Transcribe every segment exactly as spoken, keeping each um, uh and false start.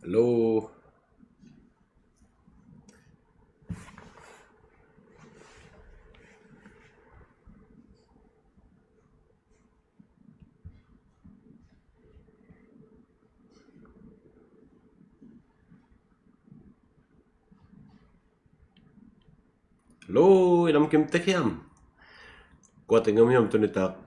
Hello. Hello, i nam kim tek hiam? Kua teng om hiam tuni tak?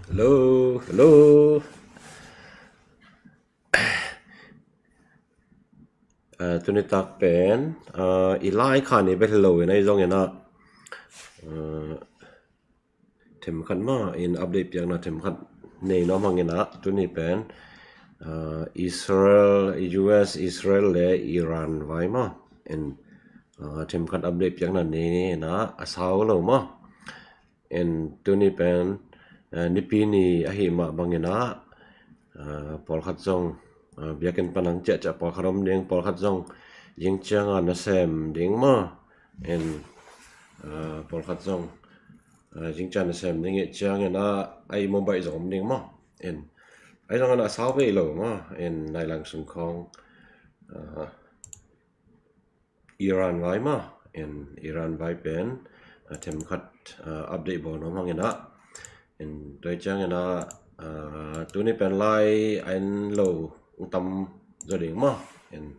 Hello, hello. Ah, tuni tak pen, ah, i lai khan i bel hello in ahi zongin ah, ah, themkhat mah in update piakna themkhat nei nuam hangin ah, tuni pen, ah, Israel, U S, Israel le Iran vai mah in, ah, themkhat update piakna nei in ah, a sau lo mah. En tuni pen, eh, nipi ni ahi mah bangin ah, eh, pawlkhat zong, eh, biakinn pan hong ciahciah pawlkhat om ding, pawlkhat zong zing cianga nasem ding maw. En, eh, pawlkhat zong, eh, zing ciang nasem ding ih ciangin ah, a ih mobile zong om ding maw. En, ahi zongin ah sau vei lo maw. En, nai lang sung khawng, eh, Iran vai mah, en Iran vai pen, ah, themkhat, ah, update bawl nuam hangin ah. En tua ih ciangin ah, ah, tuni pen lai a en lo ung tam zaw ding mah. En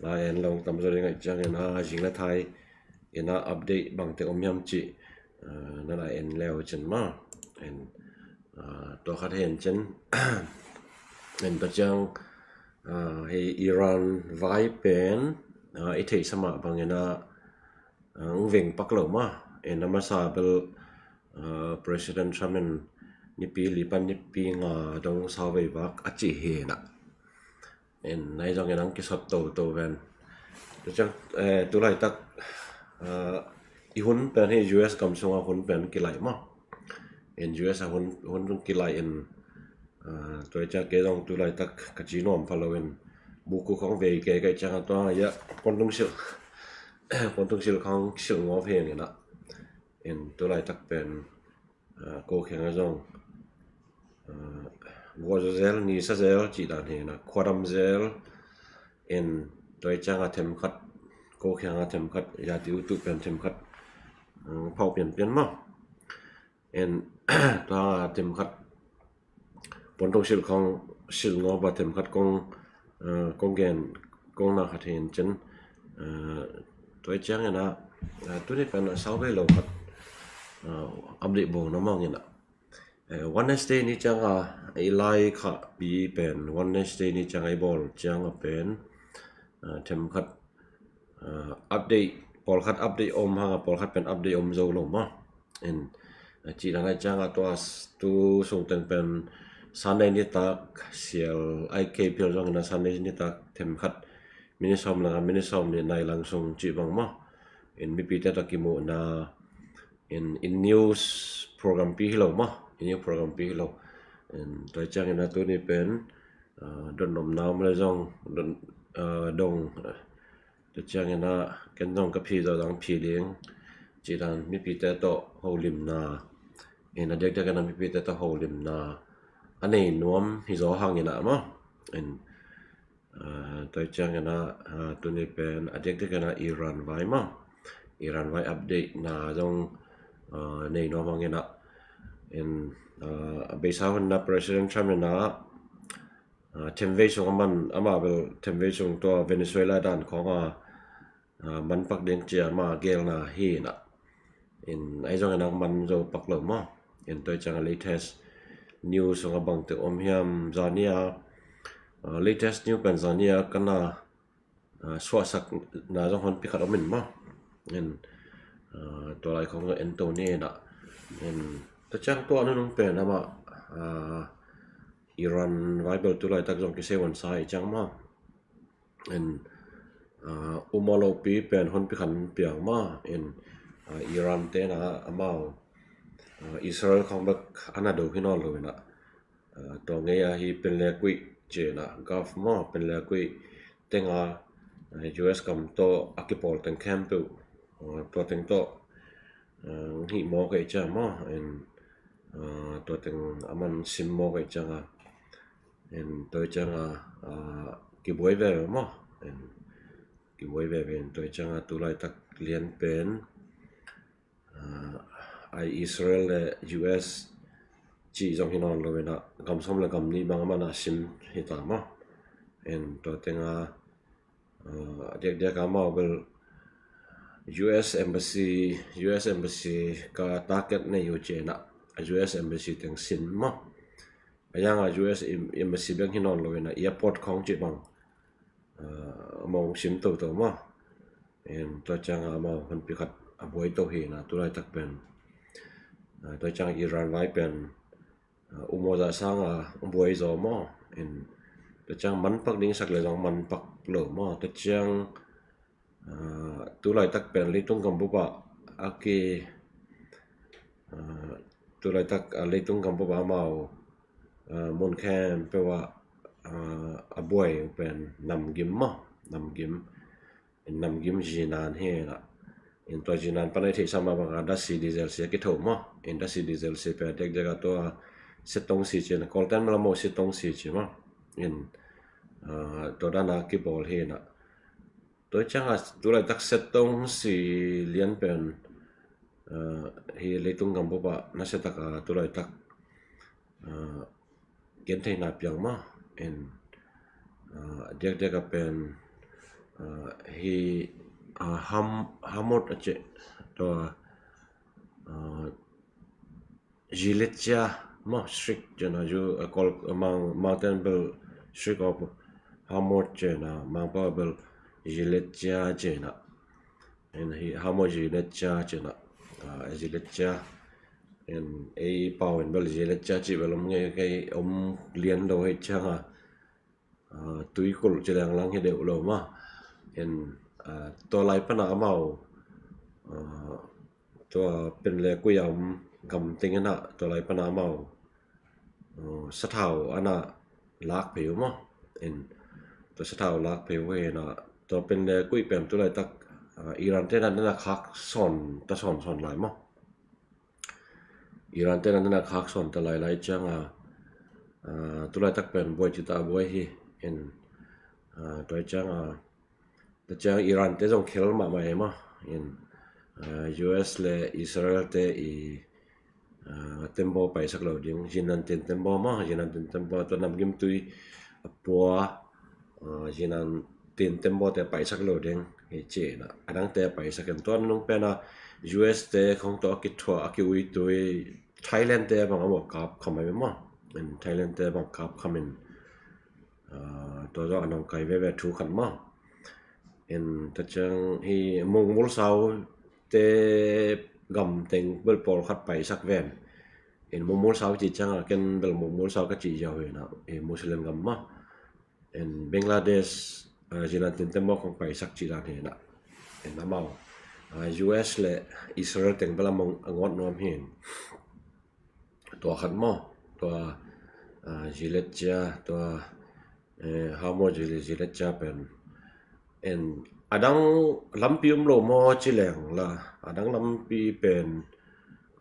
lai a en lo ung tam zaw ding ih ciangin ah, zing le thai in ah update bangte om hiam cih, ah, na lai en leu cin mah. En, ah, tua khat hen cin. En tua ciang, ah, hei Iran vai pen, ah, i theihsa mah bangin ah, ah, ung veng pak lo mah. En a masa bel, ah, President Trump in nipi li pan nipi nga dong sau vei vak a cih hi na. En nai zongin hong kisot toto ven. Tua ciang, eh, tu laitak, ah, i hun pen hi U S gam sunga hun pen kilaih mah. En U S a hun, hun zong kilaih in, ah, tua ih ciang kei zong tu laitak ka ci nuam pha lo in, buku khawng vei kei ka ih ciang a tua, ya, puantungsilh, puantungsilh khawng silh ngawp hi ing in ah. En tu laitak pen, ah, ko kiangah zong, ah, guah zaw zel, nisa zel cih dan hi in ah, khuadam zel. En tua ih ciangah themkhat, ko kiangah themkhat, ya ti utuh pen themkhat, ah, phauh pianpian mah. En tua themkhat puantungsilh khawng silh ngawp a themkhat kong, eh, kong gen, kong na khat hi in cin, eh, tua ih ciangin ah, eh, tuni pen a sau vei lo khat, eh, update bawl nuam hangin ah. Eh, Wednesday ni ciangah i lai khahpi pen, Wednesday ni ciangah i bawl ciangah pen, eh, themkhat, eh, update, pawlkhat update om hangah, pawlkhat pen update om zo lo mah. En, eh, cih dan ih ciangah tua s-, tu sung teng pen Sunday nitak sial ai kei phial zongin ah Sunday nitak themkhat minute sawm le nga, minute sawm nih nai lang sung cih bang mah. En mipite tawh kimuhna, en, en news program pi hi lo mah. En news program pi hi lo. En tua ih ciangin ah tuni pen, ah, dot nopna om le zong, dot, ah, dong, ah, tua ciangin ah ken zong ka phi zawh zong phi ding cih dan mipite tawh holimna, en a diakdiakin ah mipite tawh holimna a nei nuam hi zaw hangin ah maw. En, ah, tua ih ciangin ah, ah, tuni pen a diakdiakin ah Iran vai maw. Iran vai update na zong, ah, nei nuam hangin ah. En, ah, a beisa hun ah President Trump in ah, ah, themvei sung a man, amah bel themvei sung tua Venezuela dan khawng a, ah, man pak ding ci a amah gelna hi in ah. En ahi zongin ah man zo pak lo maw. En tua ih ciangah latest news sungah bangte om hiam zani a, ah, latest news pen zani a ka na, ah, suahsakna zong honpi khat om in maw. En, ah, tua lai khawng zong en to ni in ah. En tua ciang tua nunung pen amah, ah, Iran vai bel tu laitak zong kisei huan sa ih ciang maw. En, ah, um aw lopi pen honpi khat piang mah. En, ah, Iran te in ah amau, ah, Israel khawng bek a na do hi nawn lo in ah, ah, tua ngei a hi pen le kuih ci in ah Gulf maw, pen le kuih teng a, ah, U S gam tawh a kipawl teng khempeuh, ah, tua teng tawh hih mawk ei ciang maw, in tua teng aman sim mawk ei cianga, in tua cianga kibuai veve maw, in kibuai veve in tua cianga tulaitak lian pen ai Israel le U S cih zong hi nawn lo inah gam sawm le gam nih bang aman a sim hi ta maw. In tua tenga a diakdiak a amau bel U S Embassy, U S Embassy ka target nei uh ci inah a U S Embassy teng sin maw. A yanga U S Embassy beng hi nawn lo inah airport khawng cih bang amau sim toto maw. In tua cianga amau hanpi khat a buai to hi inah tulaitak pen tua cianga Iran vai pen umaw zah sanga buai zaw maw. In tua ciang manpak ding sak le zong manpak lo maw. Tua ciang tulaitak pen leitung gam bupah a ki tulaitak leitung gam bupah amau mun khempeuh ah a buai pen namgim maw, namgim. In namgim zinan hi inah. In tua zinan pana i theihsa mah banga dasi diesel si a kitho maw. In dasi diesel si pen a diakdiak a tua setong si ci inah, Kawlten mala maw setong si ci maw. In tua dana kibawl hi inah. Tua cianga tulaitak setong si lian pen hi leitung gam bupah nasiataka tulaitak gentheihna piang maw. In a diakdiak a pen hi Ham, Hamot a cih tua Zilitsia maw, Strait cihna zu a Kawl mang, Mangten bel Strait of Hormuz cihna, Mangpau bel Zilitsia cihna. In hi Hormuz Zilitsia cihna, Zilitsia. In ei pau in bel Zilitsia cih bel om ngei, kei om lian lo hei cianga tuikulh ci lenglang hi deuh lo maw. In tua lai pana amau tua pen le kui a om gam teng inah tua lai pana amau sathau ana lak phei uh maw. In tua sathau lak phei uh hi inah tua pen le kui pen tulaitak Iran te na dena khak sawn ta sawn sawn lai maw. Iran te na dena khak sawn ta lai lai cianga tulaitak pen buai cita buai hi. In tua cianga tua ciang Iran te zong khel mahmah ei maw. In U S le Israel te i tembaw paisak lo ding, Zinan tin tembaw maw, Zinan tin tembaw tua namgim tui a pua Zinan tin tembaw te paisak lo ding hi ci inah. A dangte paisak in tua nung pena U S te khong tua a kithuah a kiuitui Thailand te bang a maw kap kham ai maw. In Thailand te bang kap kham in tua zong a nong kai veve thu khat maw. In tua ciang hi mungmul sau te gam teng bel pawlkhat paisak ven. In mungmul sau cih cianga ken bel mungmul sau ka cih ziau hi inah hi Muslim gam maw. In Bangladesh Zinan tin tembaw khong paisak cih dan hi inah. In amau U S le Israel teng bel among a ngawt nuam hi. Tua khat maw, tua Zilitsia, tua Hormuz Zilitsia pen in a dang lampi um lo maw ci leng la, a dang lampi pen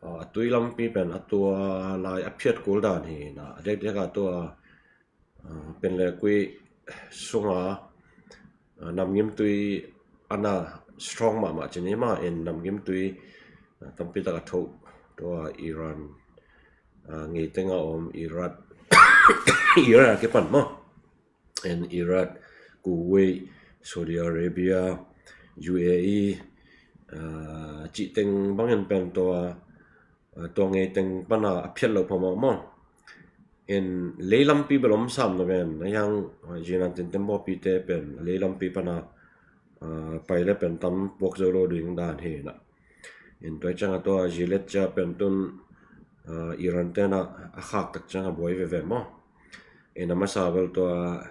a tui lampi pen a tua lai a phiat kul dan hi inah, a diakdiak a tua pen le kui sunga namgim tui ana strong mahmah ci ni maw. In namgim tui tampi tak a thoh tua Iran ngei tenga om Iraq, Iraq a kipan maw. In Iraq, Kuwait, Saudi Arabia, U A E cih teng bangin pen tua tua ngei teng pana a phiat lo phamawh maw. In lei lampi bel om sam na ven a hiang Zinan tin tembaw pite pen lei lampi pana pai le pen tam puak zo lo ding dan hi inah. In tua cianga tua Zilitsia pen tun Iran tena a khak tak cianga buai veve maw. In a masa bel tua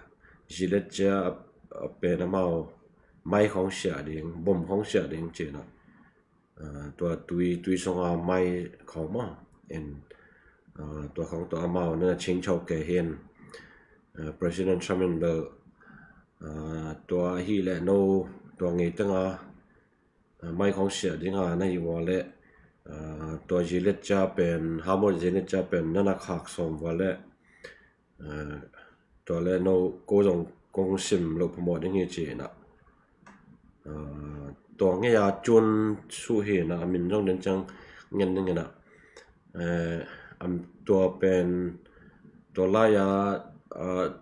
Zilitsia pen amau mai khong siah ding, bom khong siah ding ci inah. Tua tui, tui sunga mai khong maw. In tua khong tua amau nana ching chau ke hin President Trump in bel tua hi le no tua ngei tenga mai khong siah dinga na hi ua le Tua Gilead cia pen, Hamot Gilead cia pen nana khak sawm vua le, tua le no ko zong kong sim lo phamawh ding hi ci inah. Tua ngei a cun suh hi inah, a min zong den ciang ngen ding inah. Tua pen tua lai-a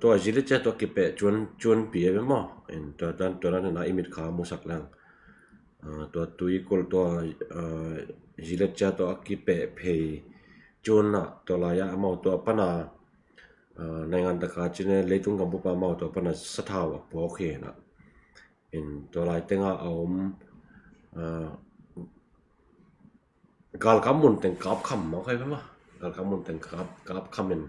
tua Gilead cia tua kipeh cun, cun pi a ve maw? In tua dan, tua dan inah i mit kha musak lang. Tua tui kul tua Gilead cia tua a kipeh phei cun ah tua lai-a amau tua pana naingan taka cine leitung gam bupa amau tua pana sathau a puak hi inah. In tua lai tenga a om galkap mun teng kap kham mah khai pema, galkap mun teng kap, kap kham in.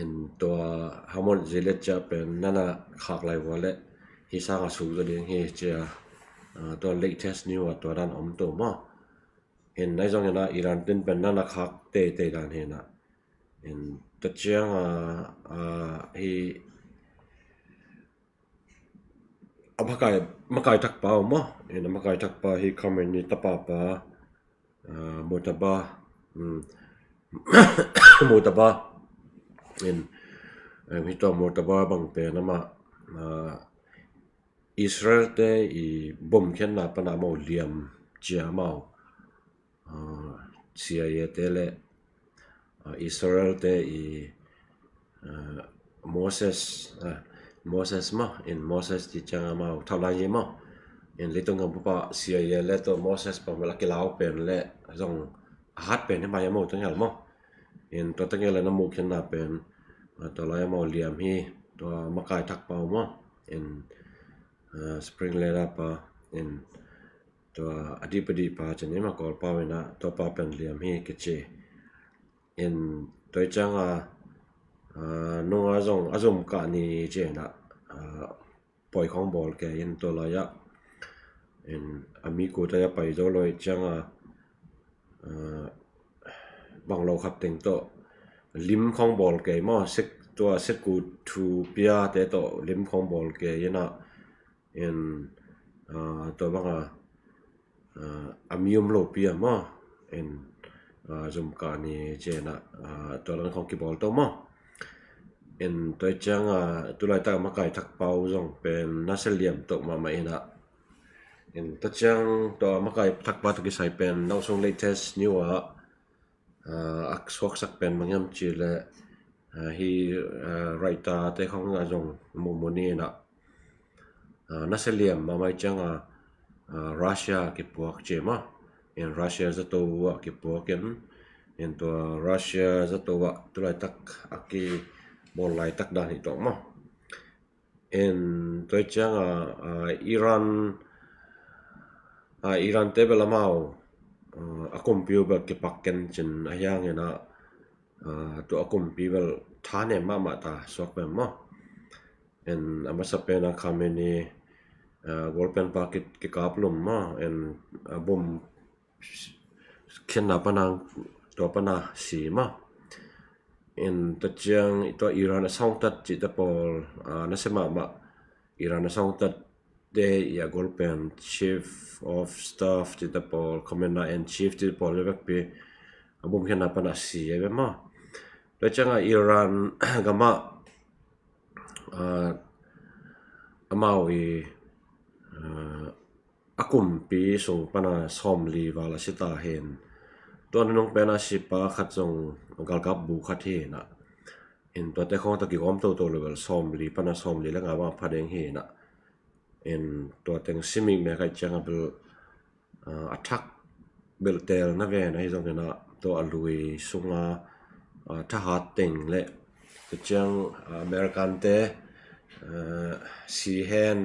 In tua Hamot Gilead cia pen nana khak lai vua le hi sanga suk zaw ding hi cia. Tua latest news a tua dan om tua maw? In nai zong inah Iran tin pen nana khak teitei dan hi inah. In tua ciang a hi a makai, makai thakpa uh maw? In a makai thakpa hi Khamenei tapa pa, Murtaba, Murtaba. In hi tua Murtaba bang pen amah Israel te i bomkhiatna pana amau liam cia amau, C I A te le Israel te i Moses, Moses maw, in Moses ci ciang amau thaulai hi maw? In leitung gam bupa C I A le tua Moses pa mel a kilau pen le zong a hat pen hi mai amau tengel maw? In tua tengel le na muh khenna pen tua lai amau liam hi, tua makai thakpa uh maw? In spring leader pa, in tua a dihpadih pa cin ima Kawlpau inah tua pa pen liam hi kici. In tua cianga nunga zong a zum kah ni ci inah poi khong bawl kei in tua lai-ah in a mi kut a pai zo lo cianga bang lo khap teng tawh lim khong bawl kei maw, sek tua sek kut thu pia te tawh lim khong bawl kei inah in tua banga a mi um lo pi a maw, in zum kah ni ci inah tua lan khong kibawl to maw? In tua cianga tulaitak makai thakpa uh zong pen nasia liam tawh mahmah inah. In tua ciang tua makai thakpa tawh kisai pen na uh sung latest news ah a suaksak pen bang hiam ci le hi Reuters te khong a zong muhmuh ni inah nasia liam mahmah cianga Russia kipuak ci maw? In Russia zato uh ah kipuak in, in tua Russia zato uh ah tulaitak a kibawl laitak dan hi tawh maw? In tua cianga Iran, Iran te bel amau a kumpi uh bel kipak ken cin a hiang inah tua a kumpi bel tha nem mahmah ta suak pen maw? In a masa pen a Khamenei golpen pa kikap lum maw? In a bom khenna pana tua pana si maw? In tua ciang tua Iran a songtat cihte pawl nasia mahmah, Iran a songtat te i a golpen chief of staff cihte pawl, commander in chief cihte pawl le vekpi a bom khenna pana si a ve maw? Tua cianga Iran gama amau i a kumpi sung pana sawmli val a si ta hen. Tua nunung pena sipa khat zong galkap bu khat hi inah. In tuate khong ta kigawm toto lo bel sawmli pana sawmli le nga bang a pha ding hi inah. In tua teng simik me kai cianga bel a thak belhtel na ven ahi zong inah tua a lui sunga thahat teng le tua ciang American te si hen,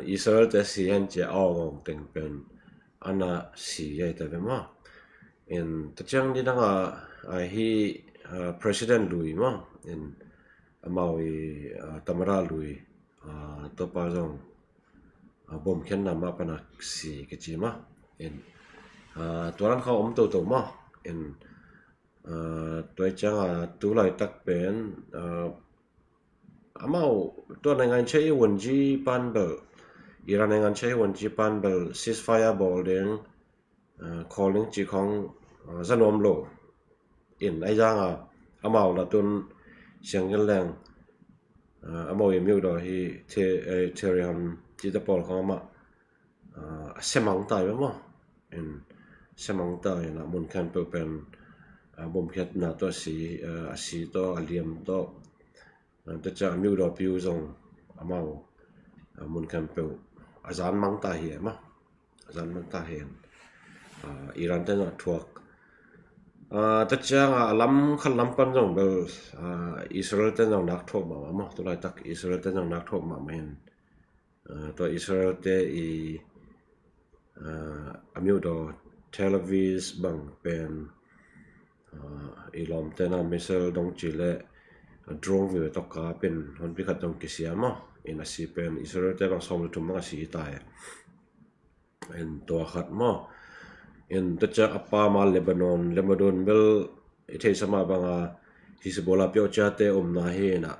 Israel te si hen cia awngawng teng pen ana si ei ta ve maw? In tua ciang ni danga hi president lui maw? In amau i tamada lui tua pa zong bom khenna mah pana si kici maw? In tua ran kha om toto maw? In tua cianga tulaitak pen amau tua naingan cia i wunji pan bel Iran ei ngan chei won ci pan bel ceasefire bawl ding, uh, khawl ding ci khong, uh, za nuam lo. In ai zanga amau la tun siang gen leng, uh, amau i miu do hi the, eh, Tehran ci ta pawl khong amah, uh, a semang tai maw. In semang tai na mun khan peuh pen, uh, bom khiat na to a si, uh, a si to a liam to. Tua ciang a miudaw piu zong amau, a, mun khempeuh a zan mang ta hi e maw. A zan mang ta hi e. A, Iran te zong a thuak. A, tua ciang a lam khat lam pan zong bel, a, Israel te zong nak thuak mahmah maw. Tulaitak Israel te zong nak thuak mahmah in. A, tua Israel te i, a, a miudaw Tel Aviv bang pen, a, i lawmte na missile dong ci le, a, drone vive tawh kap in honpi khat dong kisia maw. In a si pen Israel te bang sawm le thum bang a si hi ta e. In tua khat maw. In tua ciang a pa ma Lebanon, Lebanon bel i theihsa mah banga Hezbollah peuhciate omna hi inah,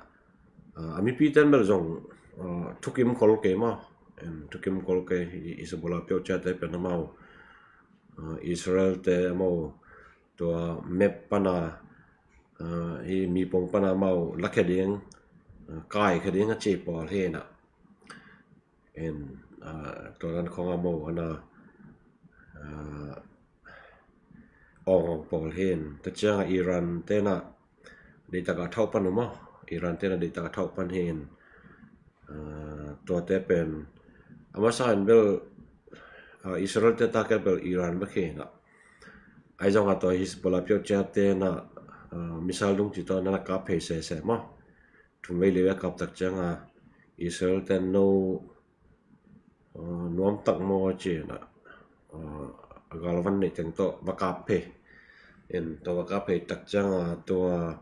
a, a mipi ten bel zong, a, thukim khol kei maw. Em, thukim khol kei, Hezbollah peuhciate pen amau, a, Israel te amau tua map pana, a, hi mipong pana amau lakhia ding, a, kaikhia ding a ci pawl hi inah. In, a, tua dan khong amau ana, a, awng awng pawl hin, tua cianga Iran tena deitaka thauh pan uh maw. Iran tena deitaka thauh pan hin, a, tuate pen a masa in bel, a, Israel te target bel Iran bek hi na. Ai zonga tua Hezbollah peuhciate na, a, missile dungci tawh nana kap phei sese maw. Thumvei liu a kap tak cianga Israel ten no, a, nuam tak maw ci na, a, a galvan neih teng tawh va kap phei. In tua va kap phei tak cianga tua,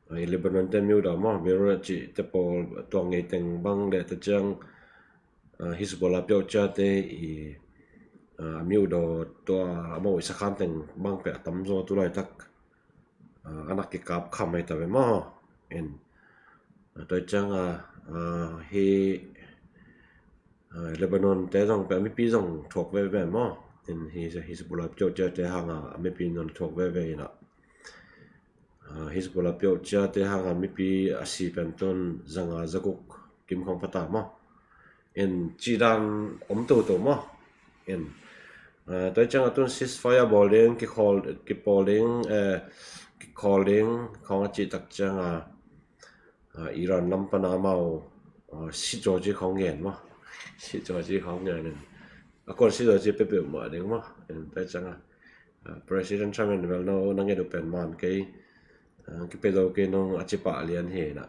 a, i Lebanon te miudaw maw, Beirut ci te pawl tua ngei teng bang le ta ciang, a, Hezbollah peuhciate i, a, miudaw tua amau i sakhan teng bang peh a tamzaw tulaitak, a, ana kikap kham hi ta ve maw. In, a, tua cianga, a, hi, a, Lebanon te zong peh a mipi zong thuak veve maw. In hi, Hezbollah peuhciate hanga a mipi non thuak veve inah. A, Hezbollah peuhciate hanga mipi a si pen tun zanga zaguk kim khong pata maw. In cidan om toto maw. In, a, tua cianga tun ceasefire bawl ding, kikhawl, kipawl ding, eh, kikhawl ding khong a cih tak cianga, a, Iran lam pana amau, a, sizaw ci khong ngen maw. Sizaw ci khong ngen in. A kon sizaw ci pepeuh mah ding maw. In tua cianga, a, President Trump in bel no na nget uh pen man kei, a, kipia zo kei nong a ci pah lian hi na.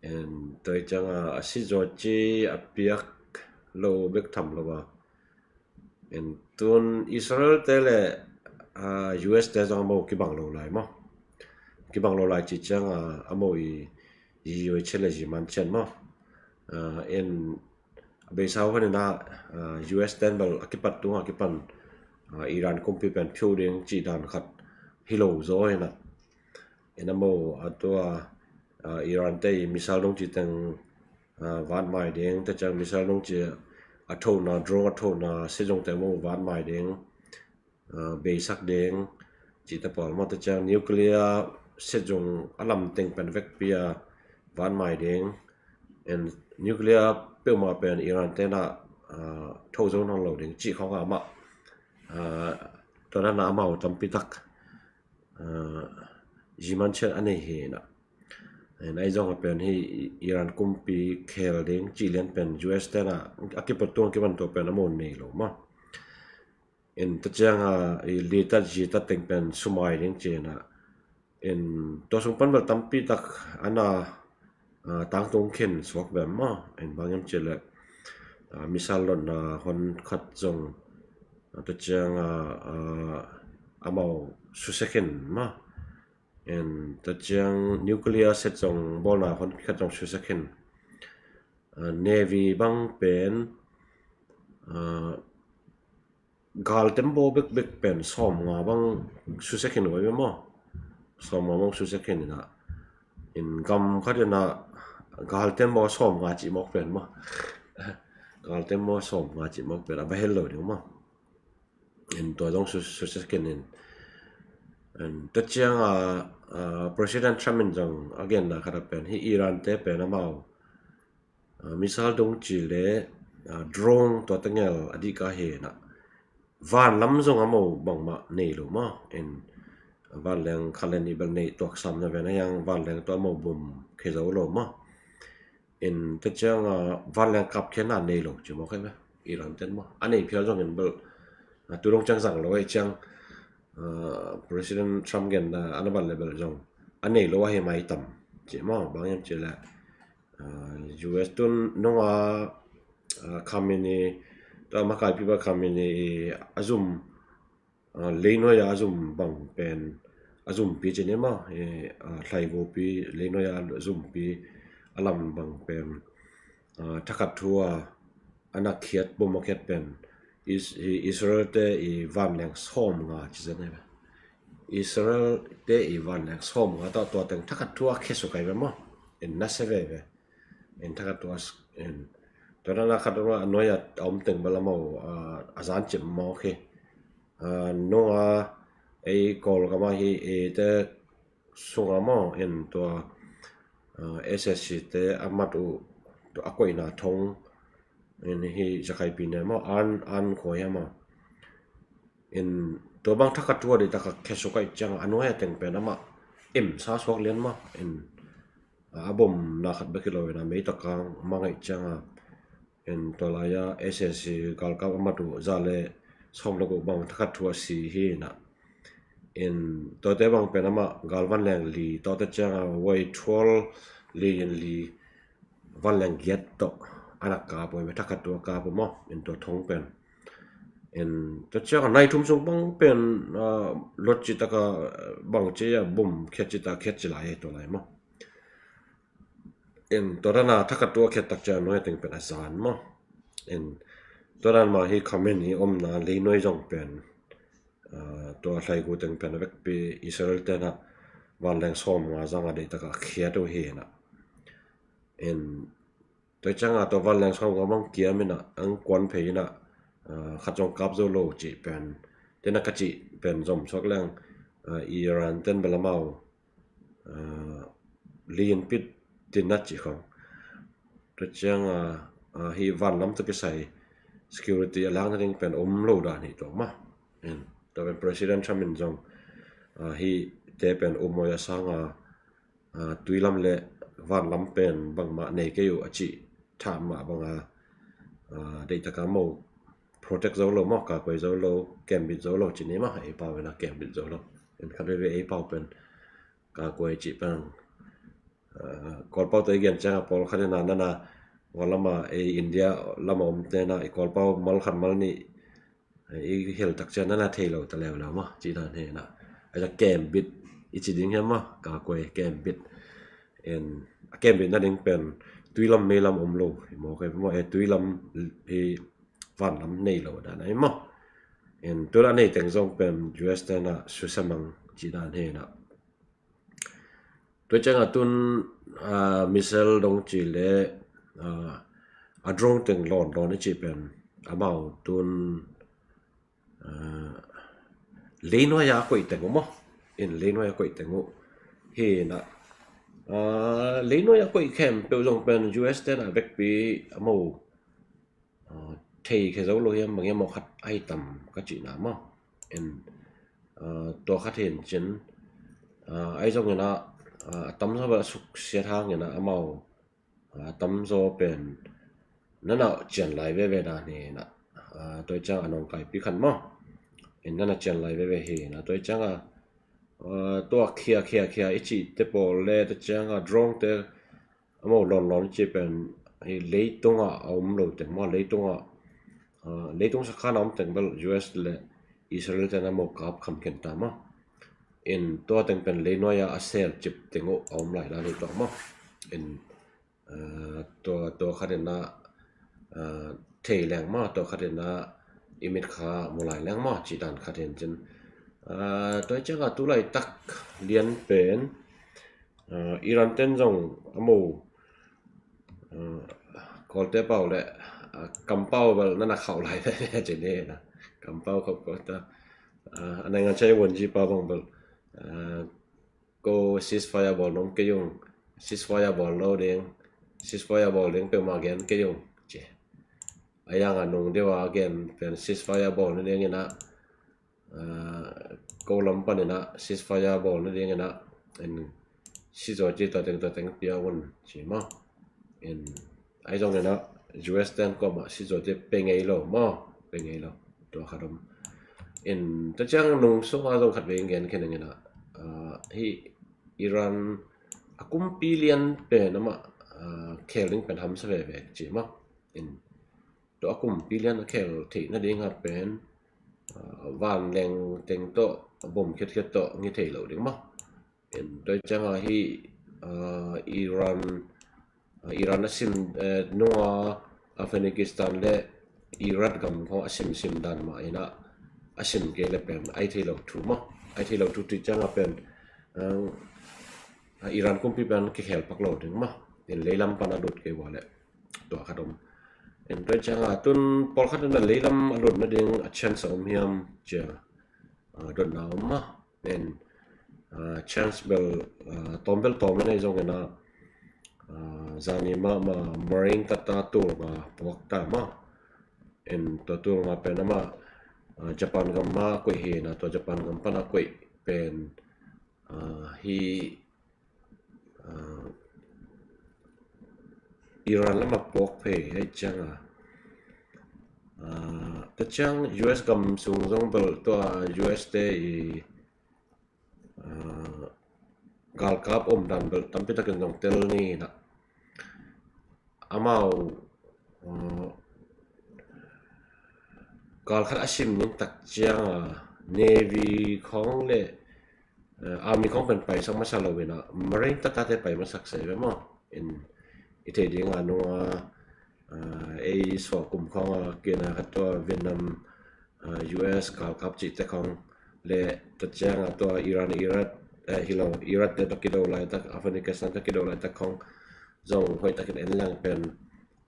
In tua cianga a sizaw ci a piak lo bek tham lo a. In tun Israel te le, a, U S te zong amau kibang lo lai maw. Kibang lo lai ci cianga amau i, i U S le zi man cian maw. A, in a beisa uh hanina, a, U S ten bel a kipat tunga kipan, a, Iran kumpi pen phiu ding ci dan khat hi lo zaw hina. In amau a tua, a, Iran te i missile dungci teng, a, vat mai ding, ta ciang missile dungci a thona, drone a thona, sitzung te amau vat mai ding, a, beisak ding, ci te pawl maw ta ciang nuclear sitzung a lam teng pen vekpi a vat mai ding, and nuclear peuhmah pen Iran tena, a, tho zo nawn lo ding, ci khong amah, a, tua dana amau tampi tak, a, ziman cian a nei hi na. In ai zong a pen hi Iran kumpi khel ding ci lian pen U S tena a kipat tung a kipan tua pen amau nei lo maw. In ta cianga i litat zitat teng pen sumai ding ci na. In tua sung pan bel tampi tak ana, a, tangtung khin suak ve maw. In bang hiam ci le, a, missile lotna hon khat zong, a, ta cianga, a, amau susia khin maw. In ta ciang nuclear set zong bawlna hon khat zong susia khin. A, Navy bang pen, a, gal tembaw bekbek pen sawmnga bang susia khin uh a hi ve maw. Sawmnga bang susia khin ina. In gam khat ina gal tembaw sawmnga cih mawk pen maw. Galte maw sawm nga cih mawk pen a va hel lo ding maw. In tua zong su, su se ken in. In tua ciang a, a, President Trump in zong a genna khat a pen hi Iran te pen amau, a, missile dong ci le, a, drone tua tengel a dih ka hi na. Van lam zong amau bangmah nei lo maw. In vanleng khat le nih bel nei tuak sam na ven a hiang vanleng tua amau bom khe zo lo maw. In tua ciang a vanleng kap khiatna nei lo ci mawk hi ve. Iran ten maw a nei phial zong in bel, a, tu dong ciang zang lo a hi ciang, a, President Trump genna a na ban le bel zong a nei lo a hi mai tam ci maw bang hiam ci le, a, U S tun nung a, a, Khamenei tua makaipi ba Khamenei a zum, a, leinuai a zum bang pen a zumpi ci ni maw, e, a, thlaivupi leinuai a zumpi a lam bang pen, a, thakhat thu a a na khiat bom a khiat pen Is, i, Israel te i vanleng sawm nga ci zen hi ve. Israel te i vanleng sawm nga tawh tua teng thakhat thu a khia suk ai ve maw. In na se ve ve. In thakhat thu a s-, in tua na khat a nuai a om teng bel amau, a, a zan cip maw khi. A, nung a ei Kawlgam a hi ei te sunga maw in tua, a, S S C te a mat uh tua a koihna thong in hi Zakhaipi ne maw an, an khua hi maw. In tua bang thakhat thu a dih taka khesuk a i ciang a nuai a teng pen amah im sa suak lian maw. In a bom na khat bek hi lo in a mei taka mang a i ciang a in tua lai a S S C galkap a mat uh za le sawm le guk bang thakhat thu a si hi na. In tuate bang pen amah galvan leng li tuate ciang a Y twelve li in li van leng giat tawh a na kap uh hi ve thakhat thu a kap uh maw in tua thong pen. In tua ciang a nai thum sung bang pen, a, lot ci taka bang ci a bom khiat ci ta khiat ci lai hi tua lai maw. In tua dan a thakhat thu a khiat tak ciang a nuai a teng pen a zan maw. In tua dan mah hi Khamenei omna leinuai zong pen, a, tua thlaigu teng pen a vekpi Israel te na vanleng sawm nga zang a deih taka khiat uh hi na. In tua ciang a tua vanleng sawm nga bang kiam in a ang kuan phei in a, a, khat zong kap zo lo cih pen te na ka cih pen zom suak leng, a, Iran ten bel amau, a, lian pit tin na cih khong. Tua ciang a, a, hi van lam tawh kisai security a lak na ding pen om lo dan hi tuak maw. In tua pen President Trump in zong, a, hi te pen um mawi a sang a, a, tui lam le van lam pen bangmah nei kei uh a cih thah mah bang a, a, deih taka mo protect zo lo maw, kakuai zo lo, kembit zo lo ci ni maw, ei pau in a kembit zo lo. In khat veve ei pau pen kakuai cih pen, a, Kawlpau te i gen ciang a pawl khat in a nana Kawllam a ei India lam a om te na i Kawlpau mal khat mal nih i hel tak ciang nana thei lo ta leuleu maw cih dan hi na. A kembit i ci ding hiam maw, kakuai kembit. In a kembit na ding pen tui lam mei lam om lo hi maw, kei maw, e, tui lam hi van lam nei lo dan ahi maw. In tu na nei teng zong pen U S te na susamang cih dan hi na. Tua ciang a tun, a, missile dong ci le, a, a drone teng lawn lawn i ci pen amau tun, a, leinuai a koih teng uh maw. In leinuai a koih teng uh hi na. A, leinuai a koih khempeuh zong pen U S te na vekpi amau a, thei khe zo lo hiam bang hiam maw khat ahi tam ka cihna maw. In, a, tua khat hin cin, a, ahi zongin a, a, a tamzaw bel a suksiat hangin a amau, a, tamzaw pen nana cian lai veve dan hi na, a, tua ciang a nawngkaipi khat maw. In nana cian lai veve hi na tua ciang a, a, tua khia khia khia i cih te pawl le tua ciang a drone te amau lawn lawn ci pen hi leitung a a um lo teng maw, leitung a, a, leitung sakhan a um teng bel U S le Israel ten amau kap kham khen ta maw. In tua teng pen leinuai a a sel cip teng uh a um lai dan hi tuak maw. In, a, tua, tua khat in a, a, thei leng maw, tua khat in a i mit kha mu lai leng maw cih dan khat hin cin. A, tua ciang a tu laitak lian pen, a, Iran ten zong amau, a, Kawlte pau le Kampau bel na na khauh lai ve ve ci ni na. Kampau khauh khauh ta. A nai ngan chai won ji pa bang bel ko ceasefire bawl nom kei ung, ceasefire bawl lo ding, ceasefire bawl ding peuhmah gen kei ung ci. A yang a nung deuh a gen pen ceasefire bawl na ding ina ko lam pan ina ceasefire bawl na ding ina en sizaw ci tua teng tua teng pia un ci maw. En ai zong ina U S ten kuamah sizaw ci pe ngei lo maw, pe ngei lo. Tua khat om. En tua ciang nung sung a zong khat vei gen khen ina hi Iran a kumpi lian pen amah khel ding pen hamsa veve ci maw. En tua a kumpi lian a khel theih nading a pen vanleng teng tawh bom khiatkhiat tawh ngi thei lo ding maw. En tua cianga hi Iran Iran a sim nunga Afghanistan le Iraq gam khong a simsim dan mah ina a sim kei le pen ai thei lo thu maw. Ai thei lo thu ti cianga pen Iran kumpi pen kikhel pak lo ding maw. En leilam pan a lut kei ua le tua khat om. En tua cianga tun pawlkhat in a leilam a lut nading a chance a om hiam cia dotna om maw. En chance bel tawm bel tawm in ei zong ina zani mahmah Marine tata tul nga puak ta maw. En tua tul nga pen amah Japan gam mah a koih hi ina tua Japan gam pan a koih pen hi Iran lamah puak phei hei cianga tua ciang U S gam sung zong bel tua U S te i galkap om dan bel tampi takin zong tel ni ina amau gal khat a sim ning tak cianga Navy khong le Army khong pen paisak masa lo ina Marine tata te pai masak se ve maw. In i thei dinga nunga ei suah kum khonga kina khat tua Vietnam U S galkap cihte khong le tua cianga tua Iran Iraq hilo Iraq te tua kido laitak Afghanistan tua kido laitak khong zong hoih takin en leng pen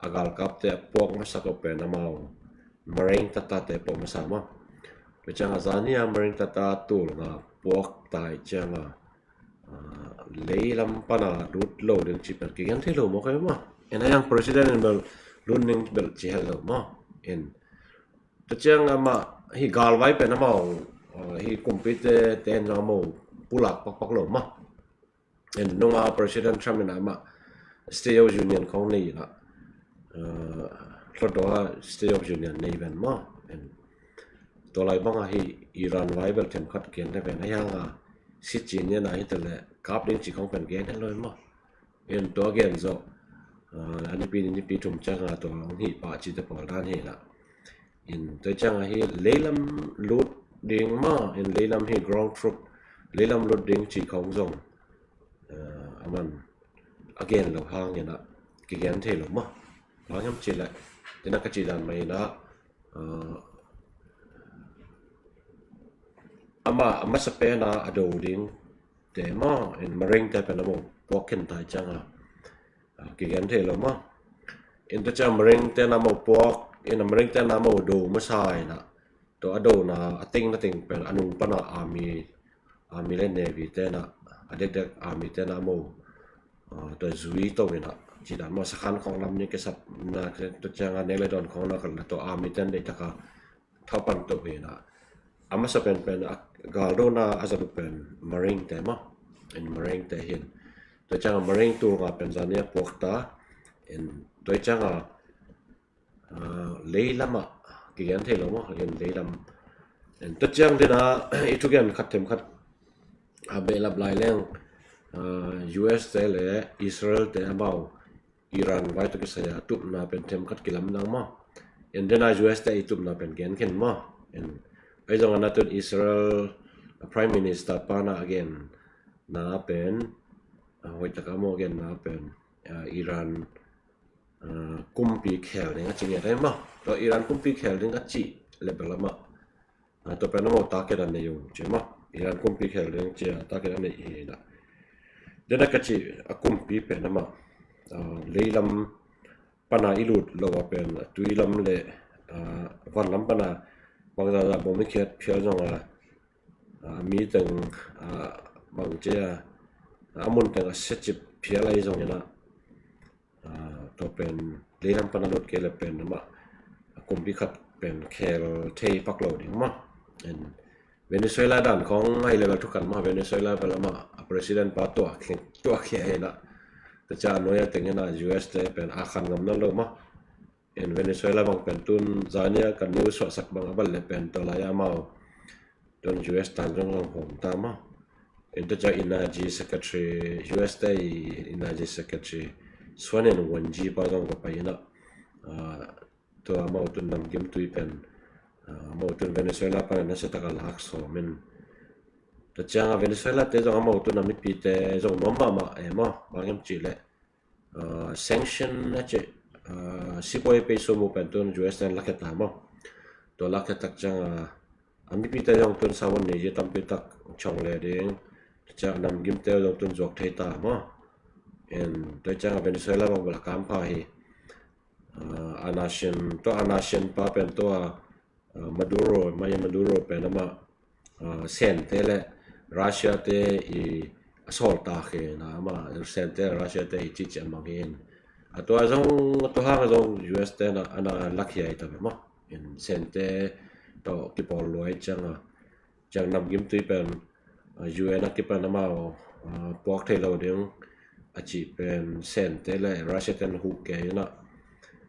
a galkapte a puak masak uh pen amau Marine tatate puak masa maw. Tua cianga zania Marine tata tul nga puak tai cianga leilam pana lut lo ding ci pen kigen thei lo maw kai maw. En a yang president in bel lut ning bel ci hel lo maw. En tua cianga amah hi galvai pen amau hi kumpite ten zong amau pulak pakpak lo maw. En nunga President Trump in amah State of Union khong nei ina hlawtdawa State of Union nei ven maw. En tua lai banga hi Iran vai bel themkhat gen le ven a hianga sit ci niana hi tele kap ding ci khong pen gen he lo maw. En tua gen zo a nipi ni nipi thum cianga tua hong hi pah cite pawl dan hi ina. In tua cianga hi leilam lut ding maw in leilam hi ground troop leilam lut ding ci khong zong aman a gen lo hang ina kigen thei lo maw. Bang hiam ci le tina ka ci dan mai ina ama a masa pena a do ding te maw in Marine te pen amau puak khin tai cianga kigen thei lo maw. In tua ciang Marine te na amau puak in a Marine te na amau do masa ina tua a dona a ting na ting pen a nung pana Army Army le Navy te na a dekdek Army te na amau tua zui to ina ci dan maw sakhan khong lam ni kisap na tua cianga nek le don khong na kal na tua Army ten deitaka thau pan to hi na a masa penpen a galdona a zat uh pen Marine te maw. In Marine te hin tua cianga Marine tul nga pen zania puak ta. In tua cianga leilamah kigen thei lo maw. In leilam in tua ciang dina i thugen khat them khat a behlap lai leng U S te le Israel te amau Iran vai tawh kisai a tupna pen themkhat kilamdang maw. In dena U S te i tupna pen gen khin maw. In ei zong ana tun Israel Prime Minister pana a gen na pen hoih taka maw gen na pen Iran kumpi khel ding a ci ngiat ai maw. Tua Iran kumpi khel ding a ci level amah tua pen amau target a nei uh ci maw. Iran kumpi khel ding cia target a nei hi na. Dena ka ci a kumpi pen amah leilam pana i lut lo a pen a tui lam le, a, van lam pana bangzahzah bom i khiat phial zong a, a, mi teng, a, bang ci a, a mun teng a siacip phial ahi zongin a, a, tua pen leilam pana lut kei le pen amah a kumpi khat pen khel thei pak lo ding mah. En Venezuela dan khong ahi le bel thukan mah, Venezuela bel amah a president pa tuak khia, tuak khia hi na. Tua ciang a nuai a tengin a U S te pen a khan ngam nawn lo mah. En Venezuela bang pen tun zania kan news suahsak bang a bal le pen tua lai a amau tun U S tan zong zong hong ta mah. En tua ciang Energy Secretary, U S te i Energy Secretary Suan En Wan Ji pa zong ka pai in a, a, tua amau tun namgim tui pen, a, amau tun Venezuela pan a nasia tak a lak sawm in. Tua ciang a Venezuela te zong amau tun a mipite zong nuam mahmah e maw, bang hiam cih leh, a, sanction a cih, a, sipuai pei sum uh pen tun U S ten lakhia ta maw. Tua lakhia tak ciang a, a mipite zong tun sawan ni ji tampi tak chong le ding. Tua ciang namgimte zong tun zuak thei ta maw. En tua ciang a Venezuela bang bel a kam pha hi. A, a nasin, tua a nasin pa pen tua, a, Maduro, Maya Maduro pen amah, a, Sente le Russia te i a sawl ta khe na amah Sente le Russia te i cici a mang hi in. A tua zong, a tua hang zong U S te na, ana lakhia i ta ve maw. In Sente tawh kipawl luai ciang a, ciang namgim tui pen, a, U N a kipan amau, a, puak thei lo ding a cih pen Sente le Russia ten huh kei in a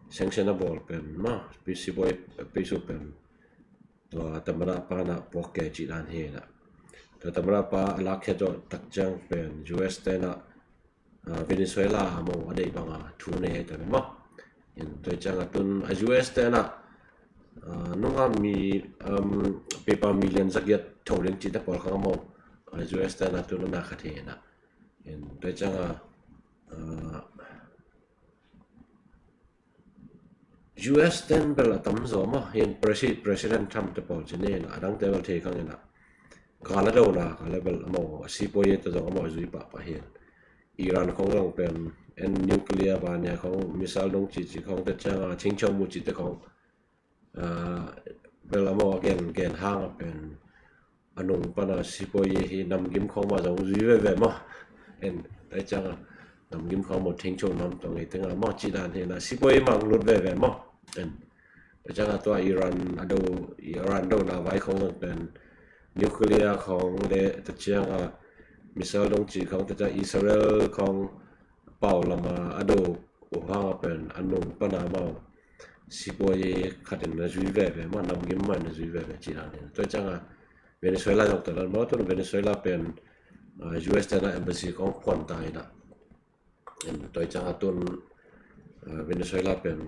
sanction a bawl pen maw, pisibuai, pisu pen tua tamada pa na puak kei cih dan hi na. Tua tamada pa a lakhia tawh tak ciang pen U S te na, a, Venezuela a maw a deih banga thu nei hi ta ve maw. In tua ciang a tun a U S te na, a, nunga mi, um, pepa million zagiat tho ding cih te pawl khang a maw, a, U S te na tun a na khat hi na. In tua ciang a, a, U S ten bel a tam zaw maw, hin presi-, President Trump te pawl ci nin a dangte bel thei khang in a. Gal a dona, gal a bel amau, a sipuai te zong amau zui pahpah hin. Iran khong zong pen, en nuclear bania khong, missile dong cici khong te ciang a, chingchong mu ci te khong. A, bel amau a gen, gen hang a pen, a nung pana sipuai hi namgim khong mah zong zui veve maw. En, tai ciang a namgim khong maw thengcho nam tong ei tenga maw ci dan hi na sipuai mang lut veve maw. En, tai ciang a tua Iran a do, Iran do na vai khong zong pen nuclear khong le tai ciang a missile dong ci khong tai ciang Israel khong pau lama a do uh hang a pen a nung pana maw. Sipuai khat in na zui veve maw, namgim mah in na zui veve ci dan hi na. Tai ciang a Venezuela zong tua dan maw, tun Venezuela pen, a, U S te na embassy kong phuan ta hi na. En tua ciang a tun, a, Venezuela pen,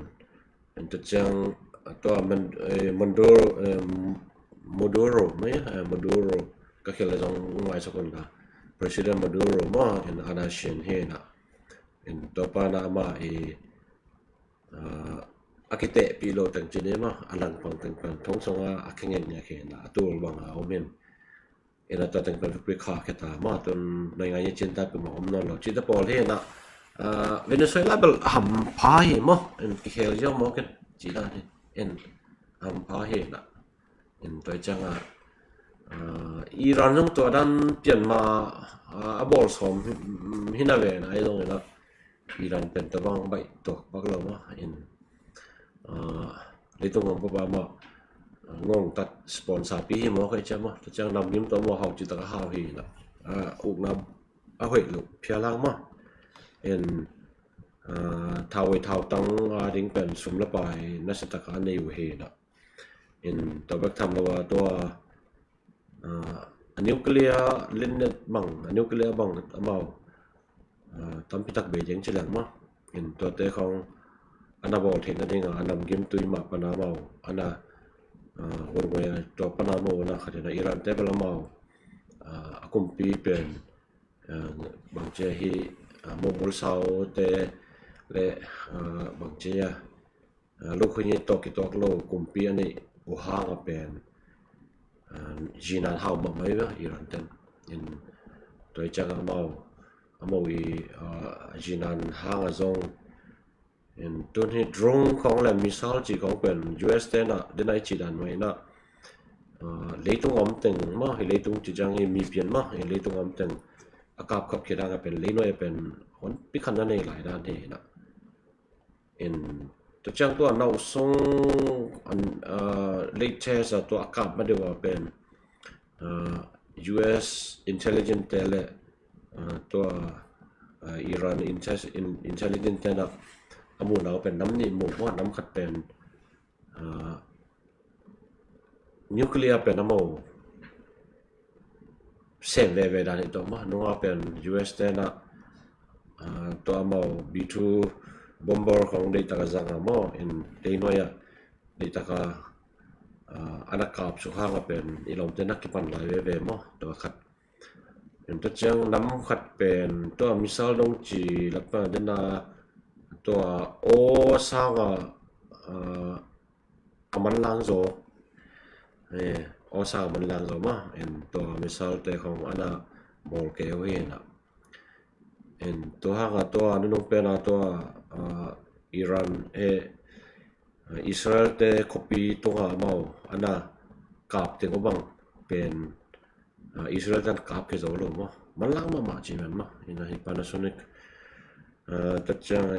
en tua ciang, a, tua Man-, eh, Maduro, eh, Maduro, mai, eh, Maduro, ka khel zong ngai sa kun ka. President Maduro maw, en ana shin hi na. En tua pa na amah i, a, a kitehpih lo teng ci ni maw, a langpang teng pan thong song a, a khengen nia khe na, a tul bang a om hin. Ina tua teng pan vekpi kha khe ta maw, tun nai ngai ni cin ta pi maw om nawn lo. Ci ta pawl hi na, a, Venezuela bel hampha hi maw, en kikhel ziau maw ken ci dan hi, en hampha hi na. In tua ciang a, a, Iran zong tua dan pian ma, a, a bawl sawm hi, hi na ve na, i zong ina Iran pen tua bang baih tuak bak lo ma. In, a, leitung ngam papa ma, a, ngong tat sponsor pi hi maw kai ciang ma. Tua ciang namgim tua maw hau ci tak a hau hi na. A, ukna a hoih lo phial hang ma. In, a, thau ei thau tang a ding pen sum la pai na sa tak a nei uh hi na. In tua bek tham lo a tua, a, a nuclear linnet bang, a nuclear bang amau, a, tampi tak bei ding ci leng ma. In tuate khong ana bawl theihna ding a, a namgim tui mah pana amau, ana, a, hun ngoi a tua pana amau ana khat in a Iran te bel amau, a, a kumpi pen, a, bang ci hi, a, mumul sau te le, a, bang ci a, a, lukhui ngi tawh kituak lo kumpi a neih uh hang a pen, a, zinan hau mahmah hi a Iran ten. In tua i ciang a amau, amau i, a, zinan hang a zong, Tun hi drone khawng le missile cih khawng pen U S te na dena i cih dan mah hi na, leitung a om teng mah hi, leitung cih ciang hi mipian mah hi, leitung a om teng a kapkap khit hang a pen leinuai a pen honpi khat na nei lai dan hi na. Tua ciang tua nau sung latest a tua a kap ma deuh a pen U S intelligence te le tua Iran intelligence te na a muhna uh pen nam nih mu, nam khat pen nuclear pen amau sem veve dan hi tawh mah. Nunga pen U S te na tua amau B two bomber khawng deihtaka zang a maw, in deinuai a deihtaka ana kap suk hang a pen i lawmte na kipan lai veve maw, tua khat. Tua ciang nam khat pen tua missile dong ci lakpan dena tua aw sanga a manlang zaw, aw sanga manlang zaw mah in tua missile te khawng ana bawl kei uh hi na. Tua hanga tua nunung pena tua Iran he Israel te khuapi tunga amau ana kap teng uh bang pen Israel tan kap khe zo lo maw, manlang mahmah ci man maw. Ina hi Panasonic tua ciang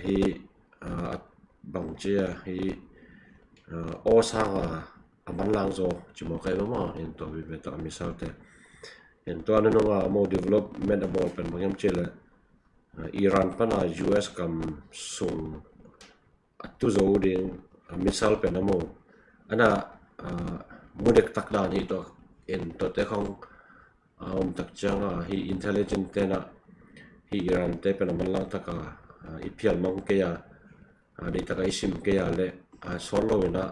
hi bang ci a hi aw sanga a manlang zaw ci maw kai maw maw. In tua vive tua missile te in tua nununga amau development a bawl pen bang hiam ci le Iran pana U S gam sung a tu zo ding missile pen amau ana mudek tak dan hi tawh. In tuate khawng a om tak cianga hi intelligence tena hi Iran te pen a manlang taka i phial mang kei a, deihtaka i sim kei a le sawt lo ina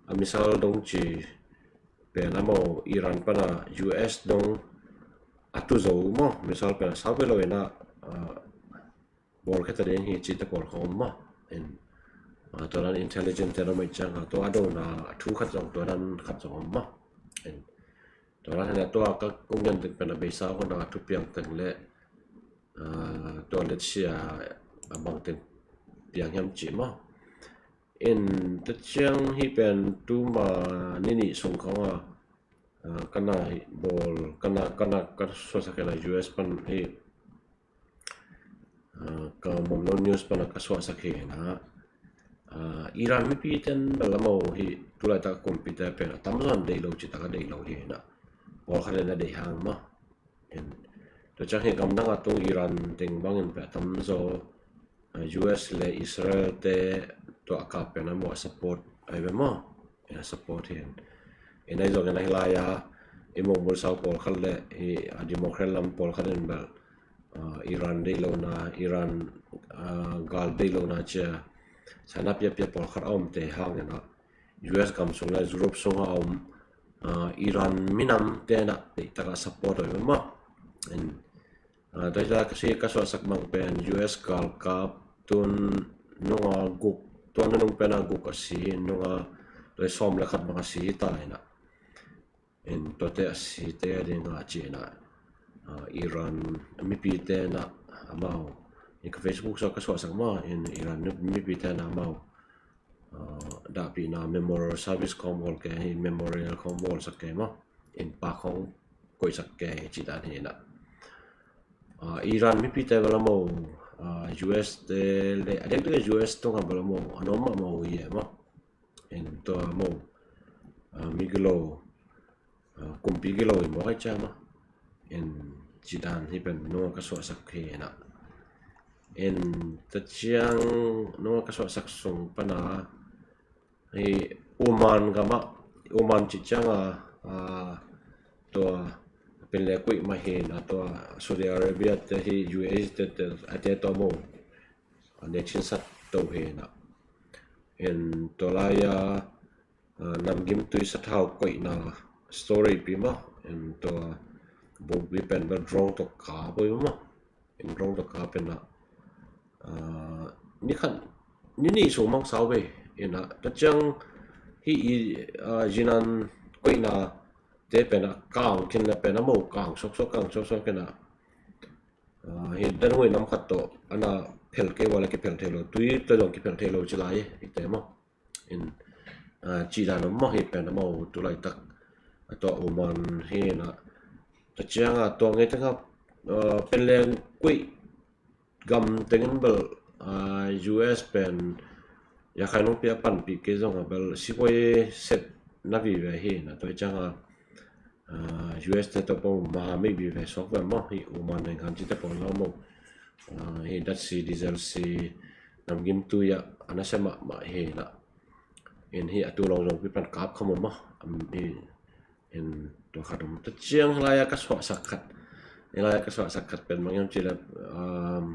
a missile dong ci pen amau Iran pana U S dong a tu zo maw, missile pen a sau ve lo ina bawl kheta ding hi cihte pawl khawng om maw. Tua dan intelligence te na mai cianga tua a dona a thu khat zong tua dan khat zong om maw. Tua dan hena tua ka kong gen ding pen a beisa hona a thu piang teng le tua letsia a bang teng piang hiam cih maw. In tua ciang hi pen tuma ni nih sung khawnga kana hi bawl kana kana ka suahsak hena U S pan hi ka Momno News pana ka suahsak hi hena Iran mipi ten bel amau hi tulaitak kumpite pen a tamzaw an deih lo citaka deih lo hi hena pawlkhat in a deih hang maw. Tua ciang hi gamdang a tung Iran teng bangin pen a tamzaw U S le Israel te tua a kap pen amau a support ai ve maw. A support hi in ai zong in ahi lai a i mong bul sau pawlkhat le hi a Democrat lam pawlkhat in bel Iran deih lohna, Iran gal deih lohna cia sana piapia pawlkhat a omte hangin a U S gam sung le Europe sunga a om Iran minam tena deihtaka support awi maw. Tua hita ka si ka suahsak mang pen U S galkap tun nunga guk, tua nunung pena guk a si hi nunga tua sawm le khat bang a si hi ta ina. Tuate a site a dinga ci ina Iran mipite na amau in ka Facebook so ka suahsak maw in Iran mipite na amau dahpihna memorial service khawng bawl kei hi, memorial khawng bawlsak kei maw, in pa khawng koihsak kei hi cih dan hi na. Iran mipite bel amau U S te le a dengte U S tunga bel amau a nawm mahmah uh hi e maw. In tua amau mi gilo kumpi gilo in mawk ai ciama in cidan hi pen nunga ka suahsak hi na. In tua ciang nunga ka suahsak sung pana hi Oman gama, Oman ci cianga tua pen le kuih mahin a tua Saudi Arabia te hi U A E te te a te tua mo a ne chin sat to hi na. In tua lai a namgim tui sathau koihna story pi ma in tua bukbi pen bel drone tua ka poi ma in drone tua ka pen na ni khan ni ni so mang sau ve in a tua ciang hi i jinan koihna te pen a kang khin na pen a mo kang sok sok kang sok sok ken a hi dan hui nam khat to ana phel kei ua le kiphel thei lo, tui tawh zong kiphel thei lo ci lai hi te maw. In, ah, cih dan om maw, hi pen amau tu laitak a tua Oman hi na. Tua ciang a tua ngei teng a, ah, pen leng kuih gam tengin bel, ah, U S pen Rakhine lungpi a panpih kei zong a bel sipuai set na vive hi na. Tua ciang a, ah, U S te tawh pawh maha mei vive suak ve maw, hi Oman neng han ci te pawh zong maw. Ah, hi datsi, dieselsi, namgim tui ah a nasia mahmah hi na. In hi a tu long zong pi pan kap kha maw maw. Am, hi, in tua khat om. Tua ciang hi lai a ka suahsak khat. Hi lai a ka suahsak khat pen bang hiam cih leh, um,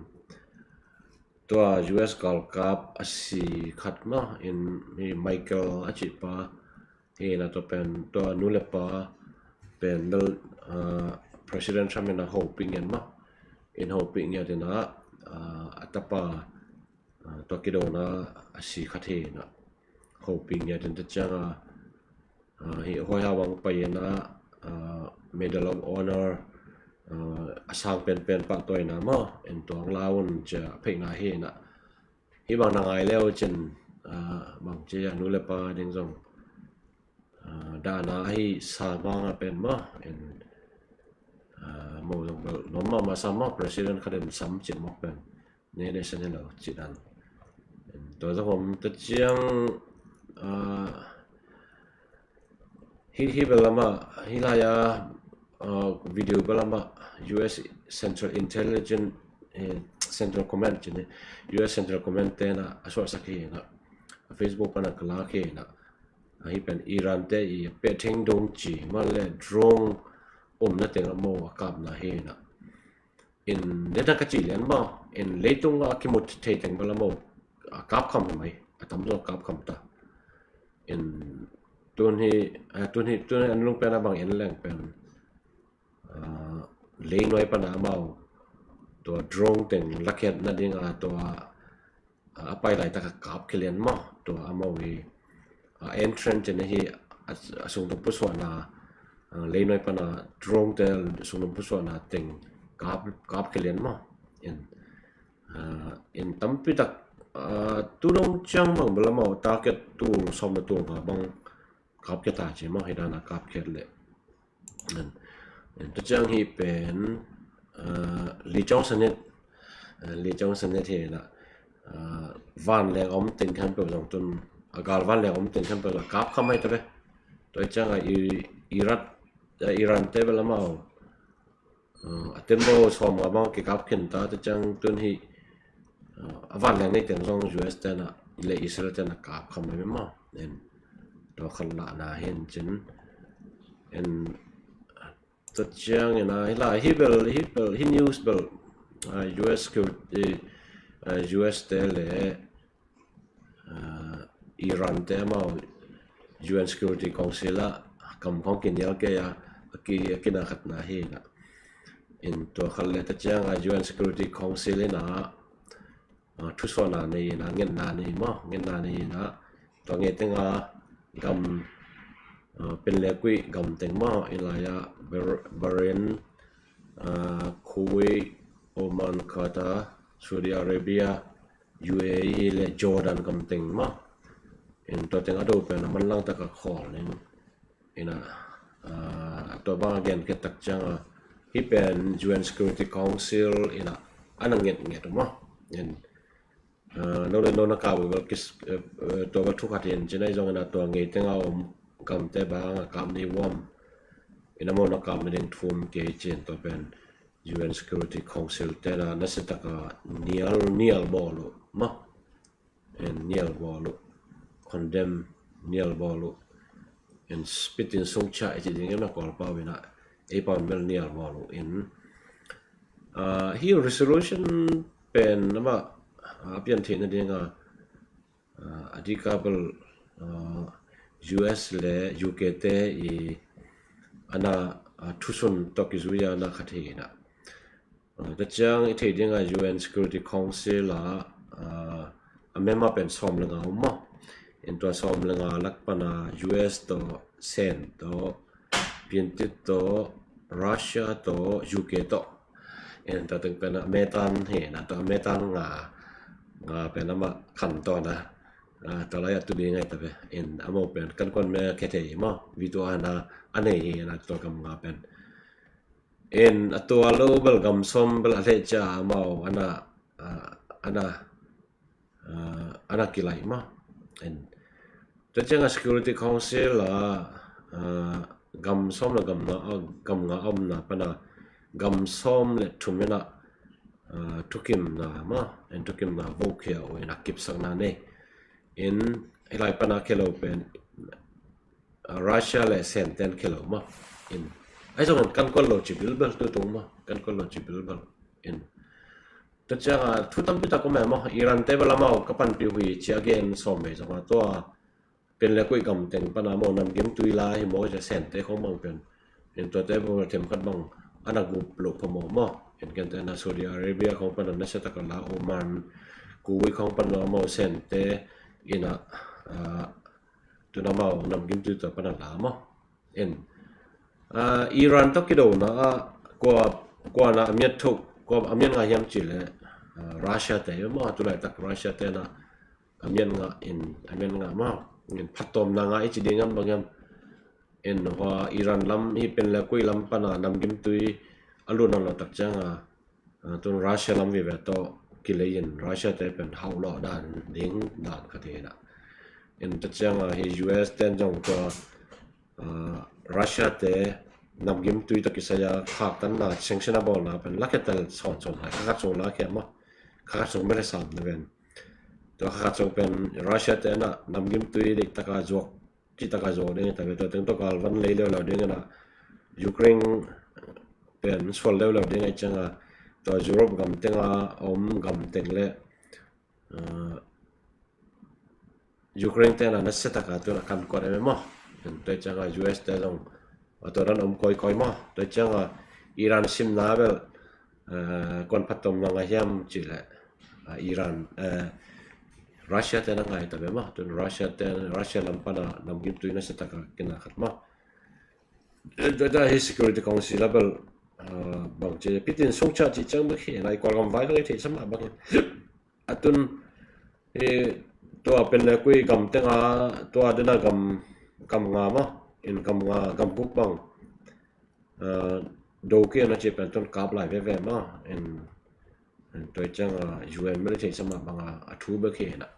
tua U S galkap a si khat maw. In hi Michael a cih pa. Hi na tua pen, tua nu le pa pen bel, ah, President Trump in a hopih ngiat maw. In hopih ngiat in a, ah, a tapa, ah, tua kidona a si khat hi na. Hopih ngiat in tua ciang a, ah, hi huai ha bang pai in a, ah, Medal of Honor, ah, a sang penpen pah tua in a maw. In tuang la un cia pheina hi na. Hi bang na ngai leu cin, ah, bang ci a nu le pa ding zong, ah, dana hi sa manga pen maw, in, ah, mo zong bel nom mama sa maw, president khat in sam cin mawk pen. Nei nei sen hi lo ci dan. In tua zong om tua ciang, ah, hi, hi bel amah, hi lai a, ah, video bel amah U S Central Intelligence, eh, Central Command cin hi, U S Central Command te na a suahsak hi na, a Facebook pan a ka lak hi na, a hi pen Iran te i pehtheng dong ci mah le drone omna teng a maw a kapna hi na. In dena ka cih lian maw, in leitung a kimu thei teng bel a maw a kap kham hi mai, a tam zaw kap kham ta. In tun hi, eh, tun hi, tun hi an lung pen a bang en leng pen, ah, leinuai pan a amau tua drone teng lakhiat nading a tua, ah, a pai laitak a kap khia lian maw, tua amau hi, ah, entrance in hi a, a sungdong pusuahna, ah, leinuai pan a drone te sungdong pusuahna teng kap, kap khia lian maw. In, ah, in tampi tak, ah, tu dong ciang bang bel a maw target tul sawm le tul nga bang kap khia ta ci maw, hi dan a kap khia le. In, in tua ciang hi pen, ah, Lee Jong Sanit, ah, Lee Jong Sanit hi na, ah, vanleng om teng khan peuh zong tun, a gal vanleng om teng khan peuh zong kap kham hi ta ve. Tua ciang a i, Iran, ah, Iran te bel a maw, ah, a tembaw sawm nga bang kikap khin ta, tua ciang tun hi, ah, a vanleng nei teng zong U S te na le Israel te na kap kham hi maw. In tua khat lahna hi in cin. In tua ciang in a hi lai, hi bel, hi bel, hi news bel, ah, U S security, ah, U S te le, ah, Iran te amau U N Security Council ah kam khong kinial kei a, a ki, a kina khatna hi na. In tua khat le tua ciang a U N Security Council in a, ah, thusuahna nei in a, ngetna nei maw, ngetna nei in a, tua ngei teng a gam, ah, pen le kuih gam teng maw, in lai a Bar-, Bahrain, ah, Kuwait, Oman, Qatar, Saudi Arabia, U A E le Jordan gam teng maw. In tua teng a do pen a manlang tak a khawl ning. In a, ah, tua bang a gen khit tak ciang a, hi pen U N Security Council in a, a na ngetnget uh maw. In, ah, no le no na kap uh bel kis, eh, eh, tua bel thu khat hi in cin ahi zong in a tua ngei teng a om gamte bang a kap ni uam. In a maw na kap ni ding thu om kei cin tua pen U N Security Council te na nasia tak a nial, nial bawl uh maw. In nial bawl uh, condemn, nial bawl uh. In spit in sung ciah i ci ding in a Kawlpau in a, ei pau in bel nial bawl uh. In, ah, hi resolution pen amah, ah, a pian theihna ding a, ah, a dik a bel, ah, U S le U K te i a na, ah, thusun tawh kizui a na khat hi na. Ah, tua ciang i theih ding a U N Security Council ah, ah, a member pen sawm le nga om maw. In tua sawm le nga lak pan a U S tawh, Sen tawh, Piantit tawh, Russia tawh, U K tawh. In tua teng pen a metan hi na, tua metan nga, nga pen amah khan tawn a, tua lai a tu ding ahi ta ve. In amau pen kan kuan me khe thei maw, video ana a nei hi ana tua gam nga pen. In a tua lo bel gam sawm bel a leh cia amau ana ana ana kilaih maw. In tua cianga Security Council a gam sawm le gam nga a omna pana gam sawm le thum ina thukimna maw, in thukimna vokhia uh ina kipsakna nei. In hilai pana khelo pen Russia le Sente in khelo maw. In ahi zongin kan kuan lo ci bilbel tutung maw, kan kuan lo ci bilbel. In tua cianga thu tampi tak om e maw, Iran te bel amau ka panpih uh hi cia gen sawm vei zonga tua pen le kuih gam teng pana maw namgim tui la hi maw cia Sente khong bang pen. In tuate bang themkhat bang ana gup lo phamawh maw. In kente na Saudi Arabia khong pana nasiataka la, Oman, Kuwait khong pana maw Sente ina tuna maw namgim tui tua pana la maw. In Iran tawh kidona ah kua kuana a miat tho, kua a miat nga hiam ci le Russia te maw, tulaitak Russia te na a miat nga in a miat nga maw. In phatawmna nga i ci ding am bang hiam. In hua Iran lam hi pen le kuih lam pana namgim tui a lutna lo tak cianga tun Russia lam vive tawh kilei in Russia te pen hauh lawh dan ding dan khat hi na. In tua cianga hi U S ten zong tua Russia te namgim tui tawh kisai a khaktanna sanction a bawlna pen lakhetel sawnsawn hai kha khat sung lakhia maw, kha khat sung mele sam na ven. Tua kha khat sung pen Russia te na namgim tui deihtaka zuak citaka zuak ding ta ve, tua teng tawh galvan lei leuleu ding ina Ukraine pen sual leuleu ding ahi cianga tua Europe gam tenga om gam teng le Ukraine tena nasiataka tuna kan kuat em maw. Tua cianga U S te zong tua dan om koikoi maw. Tua cianga Iran simna bel kuan phatawmna nga hiam ci le Iran Russia tena ngai ta ve maw. Tun Russia te, Russia lam pana namgim tui nasiataka kina khat maw. Tua hi Security Council a bel bang ci pitin sungcha ci ciang bek hi nai kual gam vai bang i thei sama bang hi. A tun tua pen le kuih gam tenga tua dena gam gam nga maw, in gam nga gam guk bang do kei na ci pen tun kap lai veve maw. In tua cianga U N bel i thei sama banga a thu bek hi na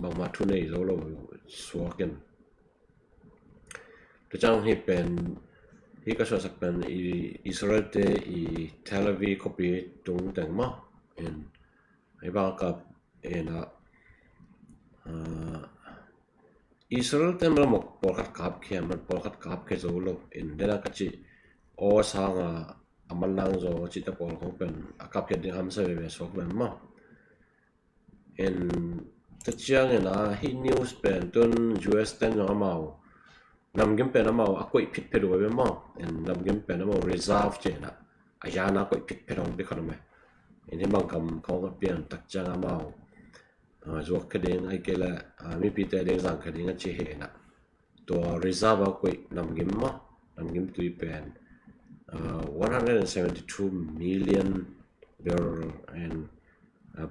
bangma thu nei zo lo suak in. Tua ciang hi pen hi ka suaksak pen i Israel te i Tel Aviv khuapi tung teng maw. In hi bang kap ina Israel te malamok pawlkhat kap khia man pawlkhat kap khia zo lo in dena ka ci aw sanga a manlang zo cite pawl khong pen a kap khia ding hamsa veve suak pen maw. In tua ciangin a hi news pen tun U S ten zong amau namgim pen amau a koih phitphet uh a ve maw. In namgim pen amau reserve cina a yana koih phitphet hong dikhat um e. In hi bang kam khong a pian tak ciang amau zuak khe ding ai kei le mipite ding zang khe ding a ci hi na. Tua reserve a koih namgim maw, namgim tui pen one hundred and seventy two million barrel and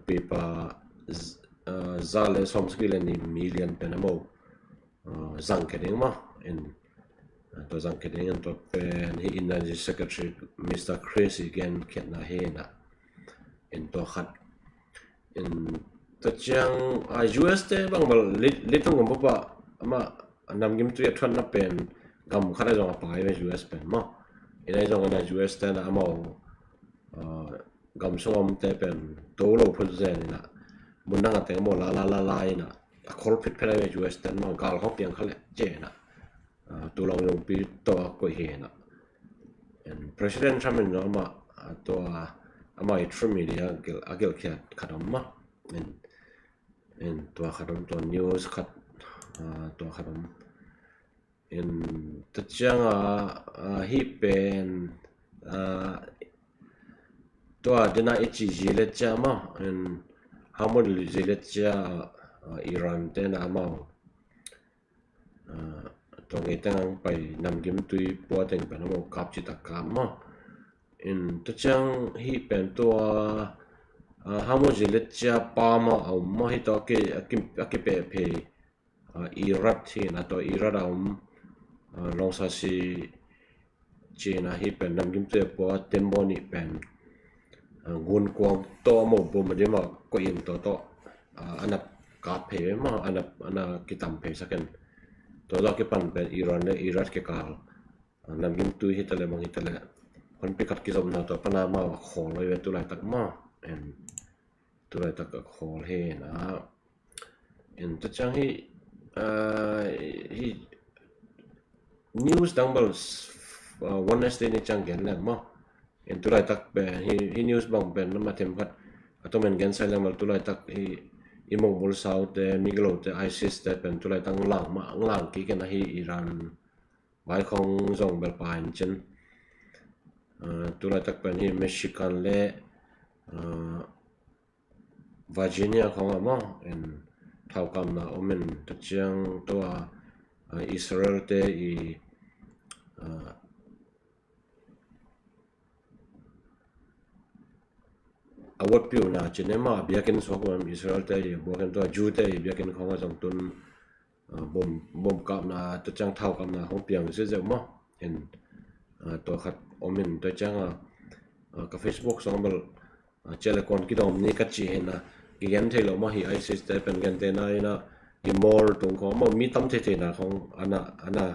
pepa za le sawmsagih le nih million pen amau zang khe ding maw. In tua zang khe ding in tua pen hi Energy Secretary Mister Chris i gen khiatna hi na. In tua khat in tua ciang U S te bang bal litung gam pupa ama namgim tui a thuatna pen gam khat a zong a pai ve U S pen maw. In a zong ana U S te na amau gam sung omte pen to lo phun zen ina mun nang a teng maw la la la la ina a khol phitphet a ve U S te maw gal khong piang kha le ce ina. Tulong yungpi to a koih hi na. President Trump in ama tua ama i Trump media a gelh khiat khat om ma. In tua khat om tua news khat tua khat om. In tua cianga hi pen tua dena i ci zi le cia ma. In hamun zi le cia Iran te na amau tua ngei teng ang pai namgim tui pua teng pen amau kap ci tak kap ma. In tua ciang hi pen tua Hormuz zi letcia pam ah a om mah hi tawh a ki, a ki, a kipehphei Iraq hi na, tawh Iraq a om Lawngsasi cina hi pen namgimtui a pua tembaw nih pen gunkuang tawh a mo bom a dim a koih in tawh tawh a na kap phei mah, a na, a na kitam phei sak in. Tua tawh a kipan pen Iran le Iraq kikal namgimtui hi ta leh bang hi ta leh honpi khat kizopna tawh pan a mau a khawl lo hi ve tu laitak mah. En, tu laitak a khawl hi na. En, tua ciang hi, hi news dang bel Wednesday ni ciang gen leng maw. En, tu laitak pen hi, hi news bang pen nama them khat a tom en gen sai leng bel tu laitak hi i mong bul sau te, migilote, ISIS te pen tu laitak lang mah, lang kik in a hi Iran vai khong zong bel pa in cin. Tu laitak pen hi Michigan le Virginia khong a maw, en, thaukapna om in, tua ciang tua Israel te i a watpiuhna cin e maw, biakinn suak ua Israel te i buakin tua Jew te i biakinn khong a zong tun bom, bom kapna, tua ciang thaukapna khong piang zeuhzeuh maw. En, tua khat om in, tua ciang a ka Facebook sung bel cia le kuan kidawm ni ka ci hi na, kigen thei lo maw hi ISIS te pen gentehna in a i mall tung khong maw, mi tam thei theina khong a na, a na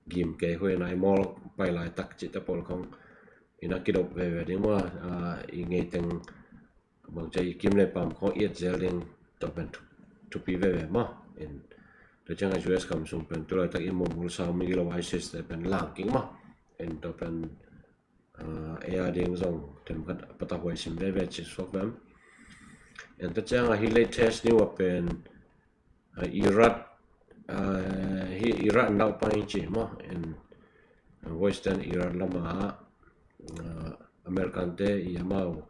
gim kei hui na, i mall pai laitak cihte pawl khong in a kidop veve ding maw, i ngeiteng bangcia i kim le pam khong i et zel ding, tua pen thupi veve maw. En, tua ciang a US gam sung pen tu laitak i mong bul sau migilo ISIS te pen lang kik maw. En, tua pen ei a ding zong them khat a patauh huai sim veve ci suak vem. En, tua ciang a hi latest news a pen Iraq, hi Iraq naupai ci maw, en, Western Iraq lam ah American te i amau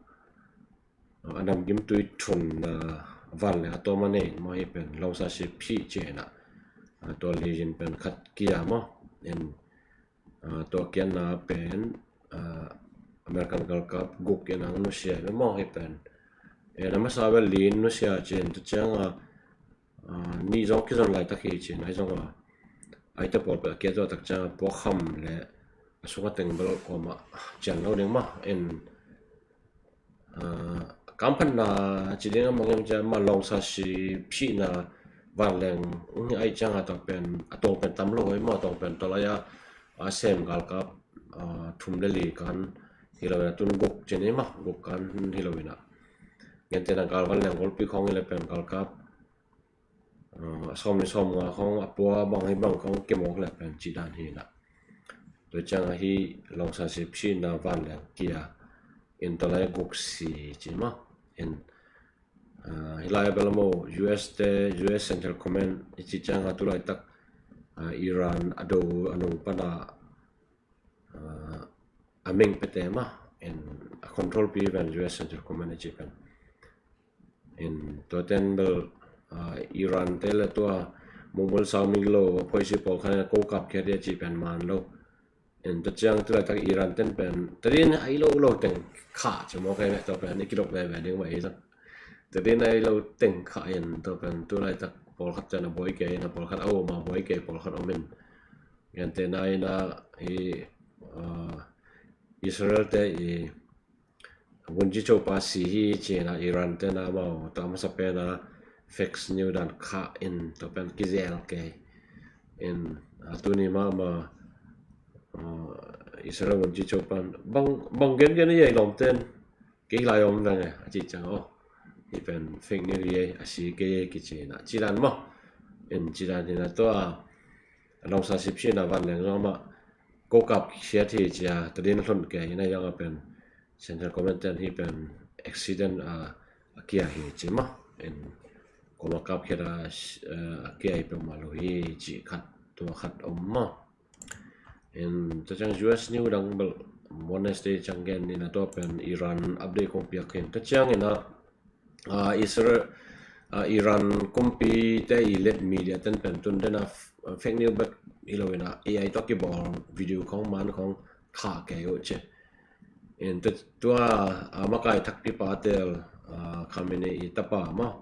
a namgimtui thun vanleng a tawm a nei maw, hi pen Lawngsasi phih ci in a, tua lei in pen khat kia maw. En, tua kianna pen American galkap guk in ang nusia hi maw, hi pen. En, a masa bel li in nusia ci in, tua ciang a nih zong kizon laitak hi ci in, ahi zong a, aite pawl pen a kia zuahtak ciang a puakham le a sung a teng bel kuamah cian lo ding maw. En, kamphatna ci ding a mang em ciang mah Lawngsasi phihna vanleng ahi ciang a, tua pen a tawng pen tam lo hi maw, a tawng pen tua lai a a sem galkap thum le li kan hi lo in a, tun guk ci ni maw, guk kan hi lo in a. Gentehna gal vanleng golpi khong hi le pen galkap a sawm ni sawm nga khong a pua bang hi bang khong kimawk le pen ci dan hi na. Tua ciang a hi Lawngsasi phihna vanleng kia in tua lai guk si ci maw. En, hi lai bel a maw US te, US Central Command i ci ciang a tu laitak Iran a do a nung pan a a meng pete maw, en, a control pi ven US Central Command a ci pen. En, tua ten bel Iran te le tua mong bul sau migilo a phoisi pawl khan a ko kap khia dia ci pen man lo. En, tua ciang tu laitak Iran ten pen tua din a i lo lo teng khah ci maw, kai meh tua pen i kidop veve ding mah hi zong. Tua din a i lo teng khah in tua pen tu laitak pawlkhat ten a buai kei in a, pawlkhat a um a buai kei pawlkhat om in. Gentehna in a hi Israel te i Wunji Chopa si hi ci in a, Iran te na mau tua masa pen a fake news dan khah in tua pen kizel kei in a, tuni mahmah Israel Wunji Chopa bang, bang gen gen i ei lawm ten kei lai om veng e a ci ciang aw, hi pen fake news hi a si kei kici in a, ci dan maw. En, ci dan hi na tua Lawngsasi phihna vanleng zong mah ko kap khiat hi cia, tua din a hlon kei hi na, yang a pen Central Command ten hi pen accident a kia hi ci maw. En, ko ma kap khiat a kia hi peuhmah lo hi ci khat, tua khat om maw. En, tua ciang US news dang bel Wednesday ciang gen ni na, tua pen Iran update kong piak khin. Tua ciang in a Israel, Iran kumpi te i let media ten pen tun den a fake news bek hi lo in a, AI tawh kibawl video khong man khong khah kei uh ci. En, tua a makai thakpi pa tel uh, Khamenei i tapa maw,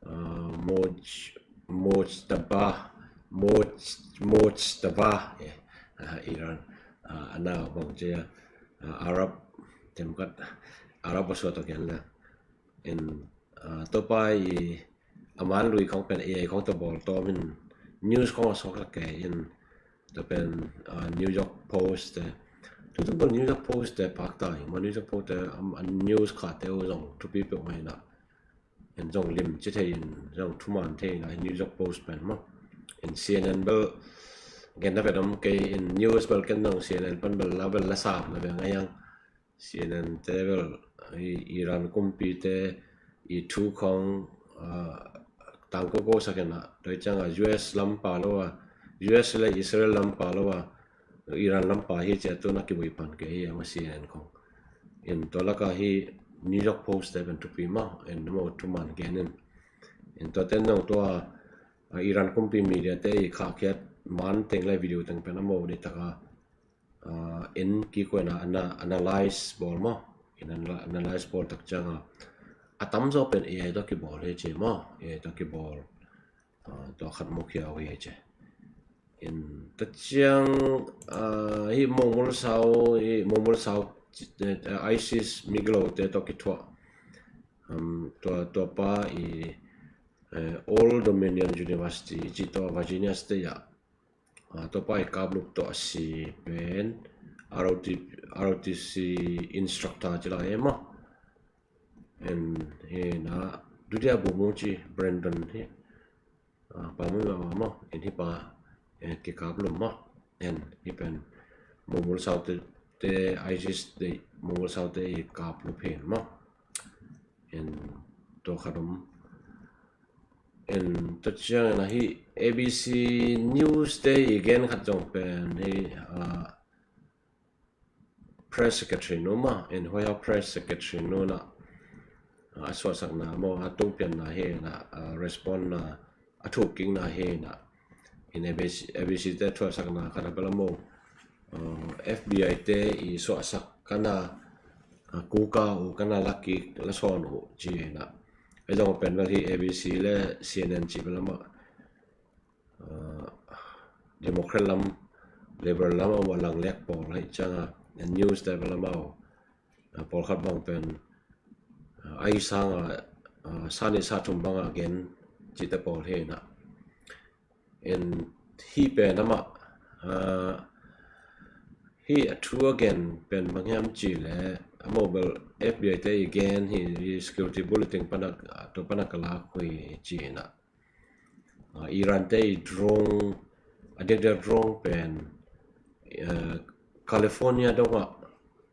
uh, Moj Mojtaba Moj Mojtaba, eh, uh, Iran, uh, a nau bang cia, uh, Arab, temkat Arab a suat a kian la in, uh, topa i a man lui khong pen A I khong ta bawl tawm in news khong a suak la kei in, tua pen, uh, New York Post te, tu tu bawl New York Post te pakta i maw, New York Post te, um, a news kha te uh zong thupi peuh mai na in zong lim ci thei in zong thuman thei na New York Post pen maw. In C N N bel gen na vet om kei in news bel ken zong C N N pen bel la bel la sam na bel ngai ang. C N N te bel i Iran kumpi te i thu khong, ah, tangko ko sak in a, tua ciang a U S lampa lo a, U S le Israel lampa lo a, Iran lampa hi cia tu na kivui pan kei hi a maw C N N khong. In tua laka hi New York Post te pen thupi maw, in maw thuman gen in. In tua ten zong tua, ah, Iran kumpi media te i khahkhiat man teng le video teng pen a maw ni taka, ah, en kik uh in a ana-, analyze bawl maw. In ana-, analyze bawl tak ciang a, a tamzaw pen A I tawh kibawl hi ci maw. A I tawh kibawl, ah, tua khat mukhia uh hi ci. In tua ciang, ah, hi Mongmulsau, hi Mongmulsau, eh, ISIS miglo te tawh kithuah. Um, tua, tua pa i, eh, Old Dominion University ci tawh Virginia State ah, ah, tua pa i kaplup tawh a si pen R O T, R O T C instructor ci la e maw. En hi na dudia bumu ci Brandon hi, ah, pa mu ma maw, en hi pa, eh, kikaplup maw. En hi pen Mongmulsau te, te ISIS te Mongmulsau te i kaplup hi maw. En tua khat om. En tua ciang en a hi A B C News te i gen khat zong pen hi, ah, press secretary nu maw, en White House press secretary nu na, ah, a suahsakna maw, a tungpianna hi na, ah, respond na, a thukkikna hi na. In A B C, A B C te thuahsakna khat a bel a maw, ah, F B I te i suahsak kana, ah, kuka uh kana lakik lasawn uh ci na. Ei zong pen bel hi A B C le C N N ci bel a maw, ah, Democrat lam, Liberal lam a wa lang lek pawl hi ciang a, news te bel a maw, ah, pawlkhat bang pen, ah, ai sang a, ah, sani sa thum bang a gen ci te pawl hi na. En hi pen amah, ah, hi a thu a gen pen bang hiam ci le a maw bel F B I te i gen hi, hi security bulletin pana, tua pana ka lak uh hi ci na. Ah, Iran te i drone, a diakdiak drone pen, eh, California dongah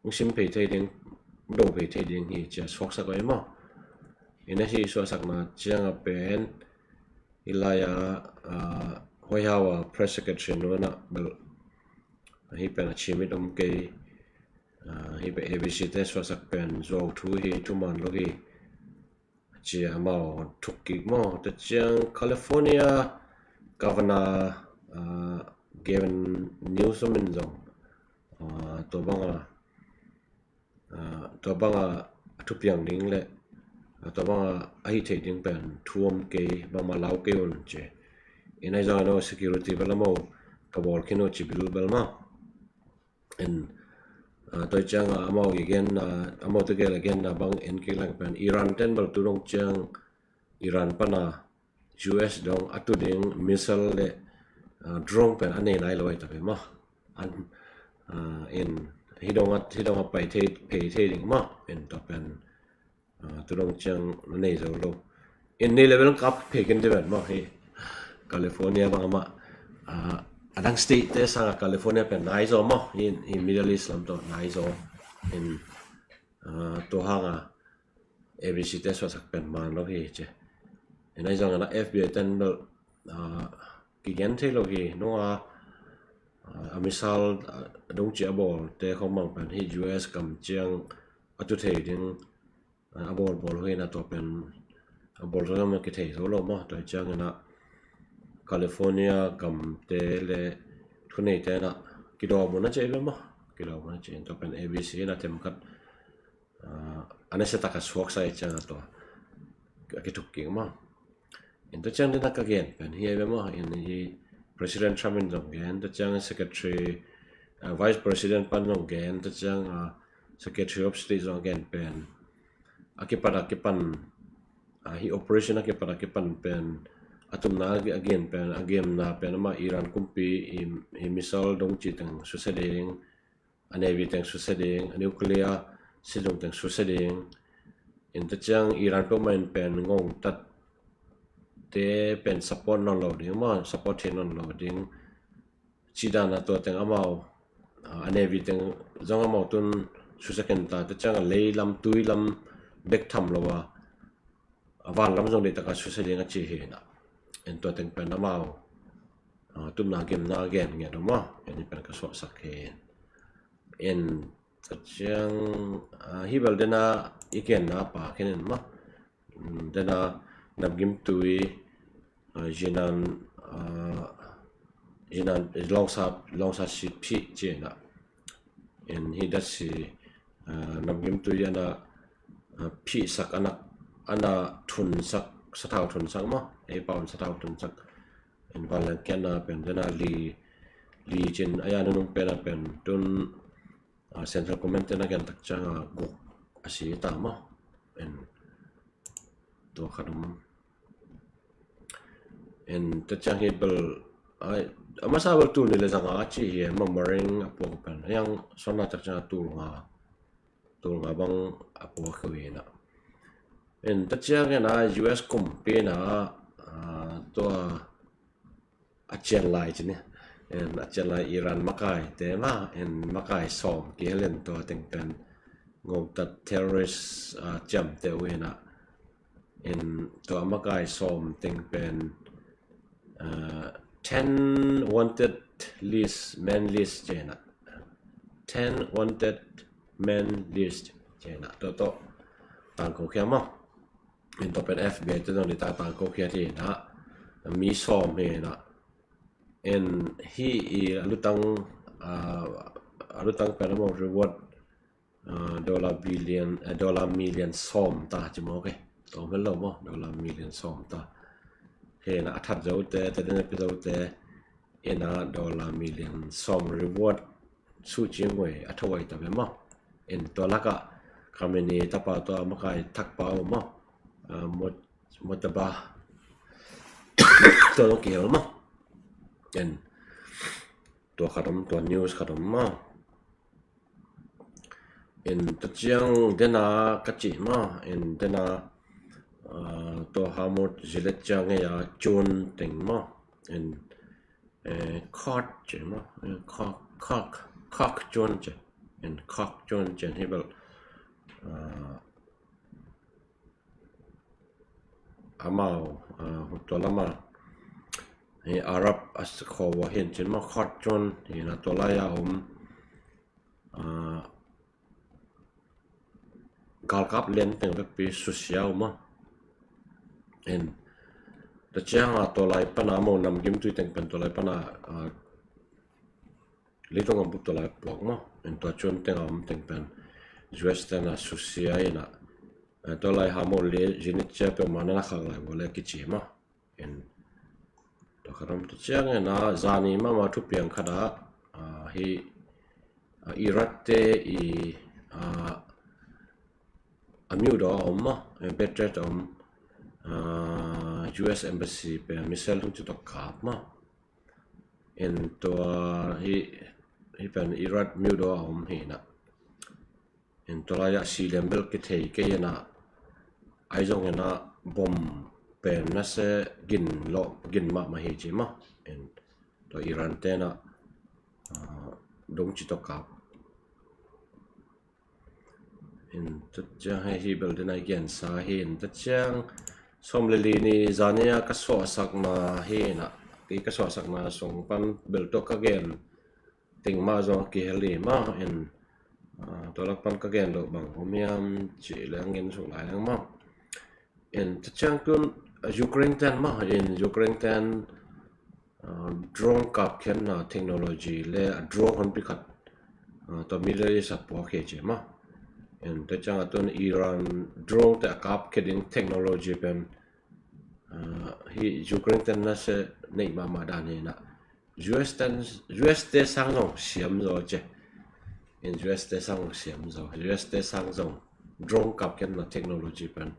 hong sim phei thei ding, do phei thei ding hi cia suaksak uh hi maw. Ina hi suaksakna ciang a pen i lai a, ah, White House a press secretary nu na bel hi pen a chimit om kei, ah, hi pen A B C te suaksak pen zuau thu hi, thuman lo hi. Cia amau thukkik maw, tua ciang California Governor, ah, Gavin Newsom in zong, ah, tua banga, ah, tua banga a thupiang ding le, ah, tua banga a hih theih ding pen thu om kei, bangmah lau kei un ci. Ina i zong a no security bel amau ka bawl khin uh ci bilbel maw. En, ah, tua ciang a amau i gen, ah, amau te gel a gen na bang en kik leng pen Iran ten bel tu dong ciang Iran pana U S dong a tu ding missile le, ah, drone pen a nei nai lo ai ta pe maw. An, ah, en hi dong a, hi dong a pai thei, phei thei ding maw. En tua pen ah, tu dong ciang na nei zo lo. In nei level kap phei ken ti ven maw hi. California bang amah, ah, a dang state te sanga California pen nai zo maw. Hi, hi Middle East lam tawh nai zo. In, ah, tua hanga A B C te suaksak pen man lo hi ci. In ai zong ana F B I ten bel, ah, kigen thei lo hi. Nunga, ah, a missile, ah, dong ci a bawl te khong bang pen hi U S kam ciang a tu thei ding, a bawlbawl hoih in a tua pen a bawl zo zong kithei zo lo maw. Tua ciangin a California gamte le thuneite in a kidawm un a ci ve maw. Kidawm un a ci in tua pen A B C in a themkhat a, a nasiatak a suaksa i ciang a tua a kithuk kik maw. In tua ciang dena ka gen pen hi a ve maw, in hi President Trump in zong gen, tua ciang Secretary, a, Vice President pan zong gen, tua ciang a, Secretary of State zong gen pen a kipat a kipan, a, hi operation a kipat a kipan pen a tumna a gen pen, a gemna pen ama Iran kumpi i, i missile dong ci teng susia ding, a navy teng susia ding, a nuclear sizung teng susia ding. In tua ciang Iran peuhmah in pen ngongtat te pen support nawn lo ding maw, support thei nawn lo ding. Ci dan a tua teng amau, a, a navy teng zong amau tun susia khin ta, tua ciang a lei lam, tui lam bek tham lo a, a van lam zong deih taka susia ding a ci hi na. In tua teng pen amau, a, tumna gemna gen ngiat uh maw. In hi pen ka suaksak hi. In tua ciang, a, hi bel dena i genna pa khin in maw. Mm, dena namgimtui, a, Jinan, a, Jinan, Longsa, Longsa si phih ci na. In hi datsi, a, namgimtui ana, a, phihsak ana, ana thunsak, sathau thunsak maw. Ei pau in sathau thunsak. In vanleng kiatna pen dena li, li cin a ya nunung pen a pen tun, a, Central Command tena kian tak ciang a guk a si ta maw. In tua khat um. In tua ciang hi bel, a, a masa bel tul nih le za nga ci hi, a maw Marine a puak pen. A yang sonna tak ciang a tul nga, tul nga bang a puak hi na. In tua ciang in a U S kumpi na, a, tua a cian lai ci ni. In a cian lai Iran makai te ma, in makai sawm kihel in tua teng pen ngongtat terrorist, a, ciamteh uh hi na. In tua makai sawm teng pen, a, ten wanted list, men list ci na. Ten wanted men list ci na. Tua tua tangko khia maw. In tua pen F B I te zong deih taka tangko khia hi na. Mi sawm hi na. In hi i a lutang, a, a lutang pen a maw reward, a, dollar billion, a, dollar million sawm ta ci maw ke. Tawm hel lo maw, dollar million sawm ta. Hi na a that zo te, te dena pi zo te, in a dollar million sawm reward su ci ngoi a thawai ta ve maw. In tua laka Khamenei tapa tua makai thakpa uh maw, a, Mot-, Mojtaba tua zong kihel maw. In tua khat om, tua news khat om maw. In tua ciang dena ka ci maw, in dena, a, tua Hormuz zilet ciang ngei a cun teng maw. In, eh, Khot ci maw, eh, Khok, Khok, Khok cun ci. In Khok cun ci hi bel, a, amau, a, tua lama hi Arab a si kho uh a hin cin maw Khot cun hi na tua lai a om, a, galkap lian teng vekpi susia uh maw. In tua ciang a tua lai pana maw namgimtui teng pen tua lai pana, a, leitung a bup tua lai puak maw. In tua cun teng a om teng pen U S tena susia hi na. A, tua lai ha maw le zinit cia peuhmah na na khak lai vua le kici maw. In tua khat om tua ciang in a zani mahmah thupiang khat ah, a, hi, a, Iraq te i, a, a miudaw a om maw, a, Baghdad a om, a, U S embassy pen missile tung ci tawh kap maw. In tua hi, hi pen Iraq miudaw a om hi na. In tua lai-ah si lian bel kithei kei in ah, ahi zongin ah bom pen nasia gin lawh, gin mahmah hi ci maw. In tua Iran te in ah, ah, dong ci tawh kap. In tua ciang hei hi bel dena i gensa hi. In tua ciang sawm le li ni zani-a ka suahsakna hi in ah, i ka suahsakna sung pan bel tawh ka gen teng mah zong a kihel hi mah in, ah, tua lak pan ka gen loh bang om hiam cih leng gen suk lai leng mah. In tua ciang tun, ah, Ukraine ten mah in Ukraine ten, ah, drone kapkhiatna technology le a drone honpi khat, ah, tua Middle East ah puak hi ci mah. En tua ciang a tun Iran drone te a kap khia ding technology pen, ah, hi Ukraine ten na se nei mahmah dan hi na. U S ten, U S te sang zong siam zaw ce. En U S te sang zong siam zaw. U S te sang zong drone kap khiatna technology pen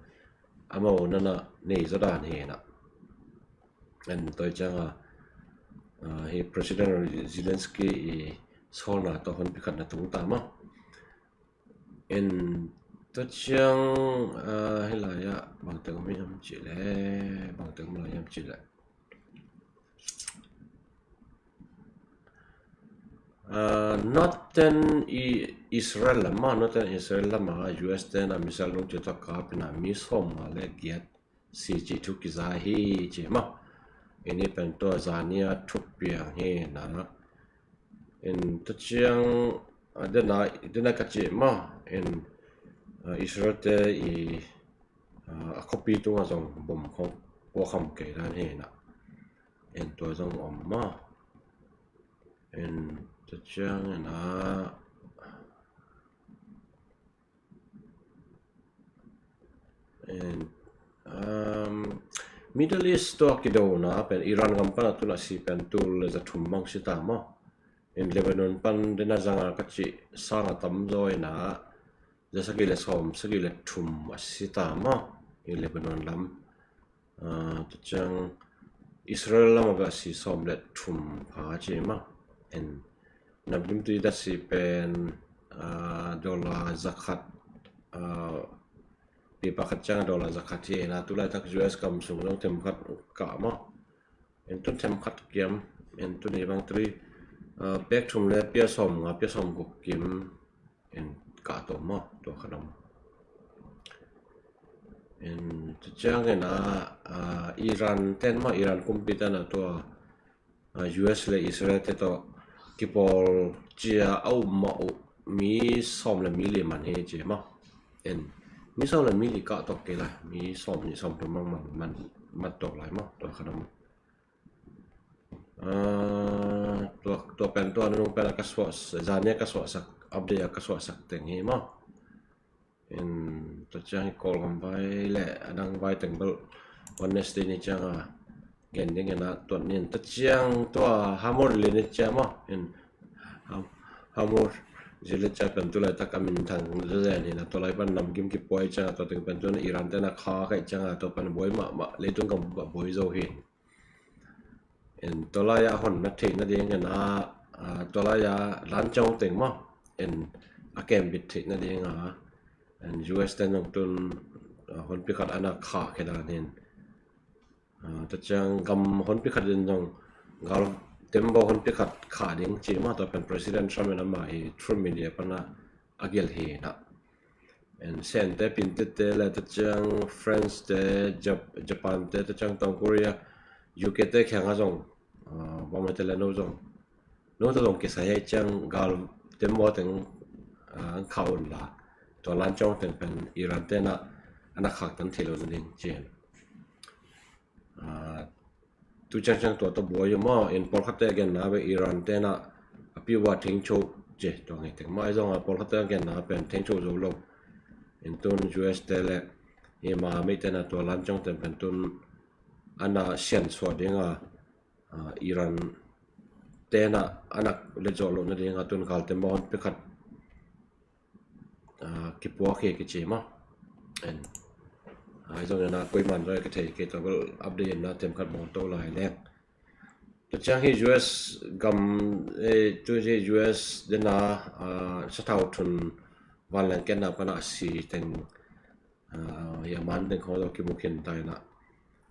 amau nana nei zaw dan hi na. En tua ciang a, ah, hi President Zelensky i sawlna tawh honpi khat na tung ta maw. En tua ciang, ah, hi lai ah bangteng om hiam cih leh, bangteng om lai hiam cih leh. Ah, Northern i Israel lam ah, Northern Israel lam ah U S ten a missile nung ci tawh kap in a mi sawmnga le giat si cih thu kiza hi ci maw. En hi pen tua zani a thupiang hi na. En tua ciang, ah, dena, dena ka ci maw. En, ah, Israel te i, ah, a khuapi tungah zong bom khong puakham kei dan hi na. En tua zong om maw. En tua ciang en a, en, um, Middle East tua kidona pen Iran gam pan a tun a si pen tul le za thum mang si ta maw. En Lebanon pan dena zanga ka ci sang a tam zaw hi na. Za sagih le sawm sagih le thum a si ta maw. En Lebanon lam. Ah, tua ciang Israel lam a beh a si sawm le thum pha ci maw. En namkim tui da si pen, ah, dollar za khat, ah, pipa khat ciang a dollar za khat hi na. Tulaitak U S kam sung zong themkhat kah maw. En tun themkhat kiam, en tun hi bang tui, ah, pek thum le pia sawmnga pia sawmguk kim. En kah tawh maw, tua khat om. En tua ciang en a, ah, Iran ten maw, Iran kumpi ten a tua, ah, U S le Israel te tawh kipawl cia a um mah uh mi sawm le mi li man hi ci maw. En mi sawm le mi li kah tawh kei lai, mi sawm nih sawm thum mang man, man, man tawh lai maw, tua khat om. Ah, tua, tua pen tua nung pen a ka suah, zani a ka suahsak, update a ka suahsak teng hi maw. En tua ciang hi Kawlgam vai le a dang vai teng bel Wednesday ni ciang a gen ding en a tuat ni en. Tua ciang tua Hamor le ni ciang maw. En Ham-, Hamor zile ciang pen tulaitak a minthang zazen hi na, tua lai pan namkim kipuai ciang a tua teng pen tun Iran ten a kha kaih ciang a tua pan buai mahmah, leitung gam buai zo hi. En tua lai-ah hon na theih nading en a, ah, tua lai-ah lancong teng maw, en a kembit theih nading a, en U S ten zong tun, ah, honpi khat a na khah khia dan in, ah, tua ciang gam honpi khat in zong gal tembaw honpi khat khah ding ci maw, tua pen President Trump in amah i Truth Media pan a a gelh hi na. En Sen te, Pinte te le tua ciang France te, Jap-, Japan te, tua ciang Tawng Korea, U K te kiangah zong, ah, bangmah te le no zong, no te zong kisai ahih ciang gal tembaw teng, ah, khah un la, tua lancong teng pen Iran te na a na khaktan thei lo nading ci-in. Ah, tu ciangciang tua tawh buai uh maw, en pawlkhatte a genna beh Iran te na a piu a thengcho ce tua ngei teng maw, ahi zong a pawlkhatte a genna pen thengcho zo lo. En tun U S te le i ma meite na tua lancong ten pen tun a na siansuah ding a, ah, Iran te na a na let zawh loh nading a tun gal tembaw honpi khat ah, kipuak hi kici maw. En, ah, ahi zongin a koiman zong a kithei kei tua bel update in a themkhat bawl to lai leng. Tua ciang hi U S gam, eh, tu hi U S dena, ah, sathau thun vanleng kenna pana a si teng, ah, hi a man teng khawng zong kimu khin ta in a.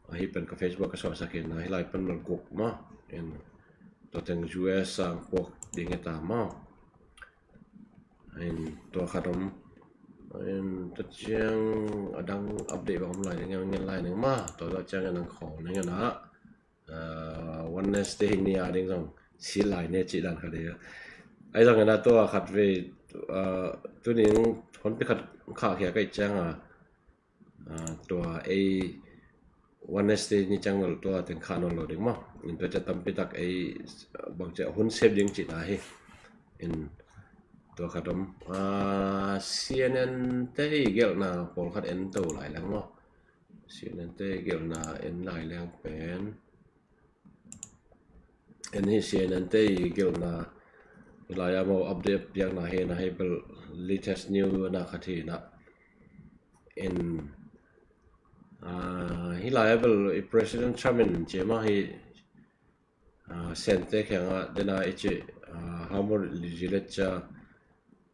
Ahi pen ka Facebook ka suahsak hi na, hi lai pan mal guk maw. En, tua teng U S sang puak ding hi ta maw. En, tua khat om. En, tua ciang a dang update bang om lai ning, ngen lai ning maw. Tua, tua ciang a dang khawl ning a na. Ah, Wednesday ni a ding zong si lai ne ci dan khat hi. Ahi zong a na tua khat vei, ah, tu ning honpi khat khah khia ka i ciang a. Ah, tua ei Wednesday ni ciang lo tua teng khah nawn lo ding maw. In tua ciang tampi tak ei, ah, bang ciang hun sep ding cihna hi. In Tua khat om. Ah, C N N te i gelhna pawlkhat en to lai leng maw? C N N te i gelhna en lai leng pen. En hi C N N te i gelhna. Hih lai-ah maw update piakna hi na, hih bel latest news na khat hi na. En, ah, hih lai-ah bel i President Trump in ci mah hi, ah, Sente kiangah dena i ci, ah, Hormuz zi le cia,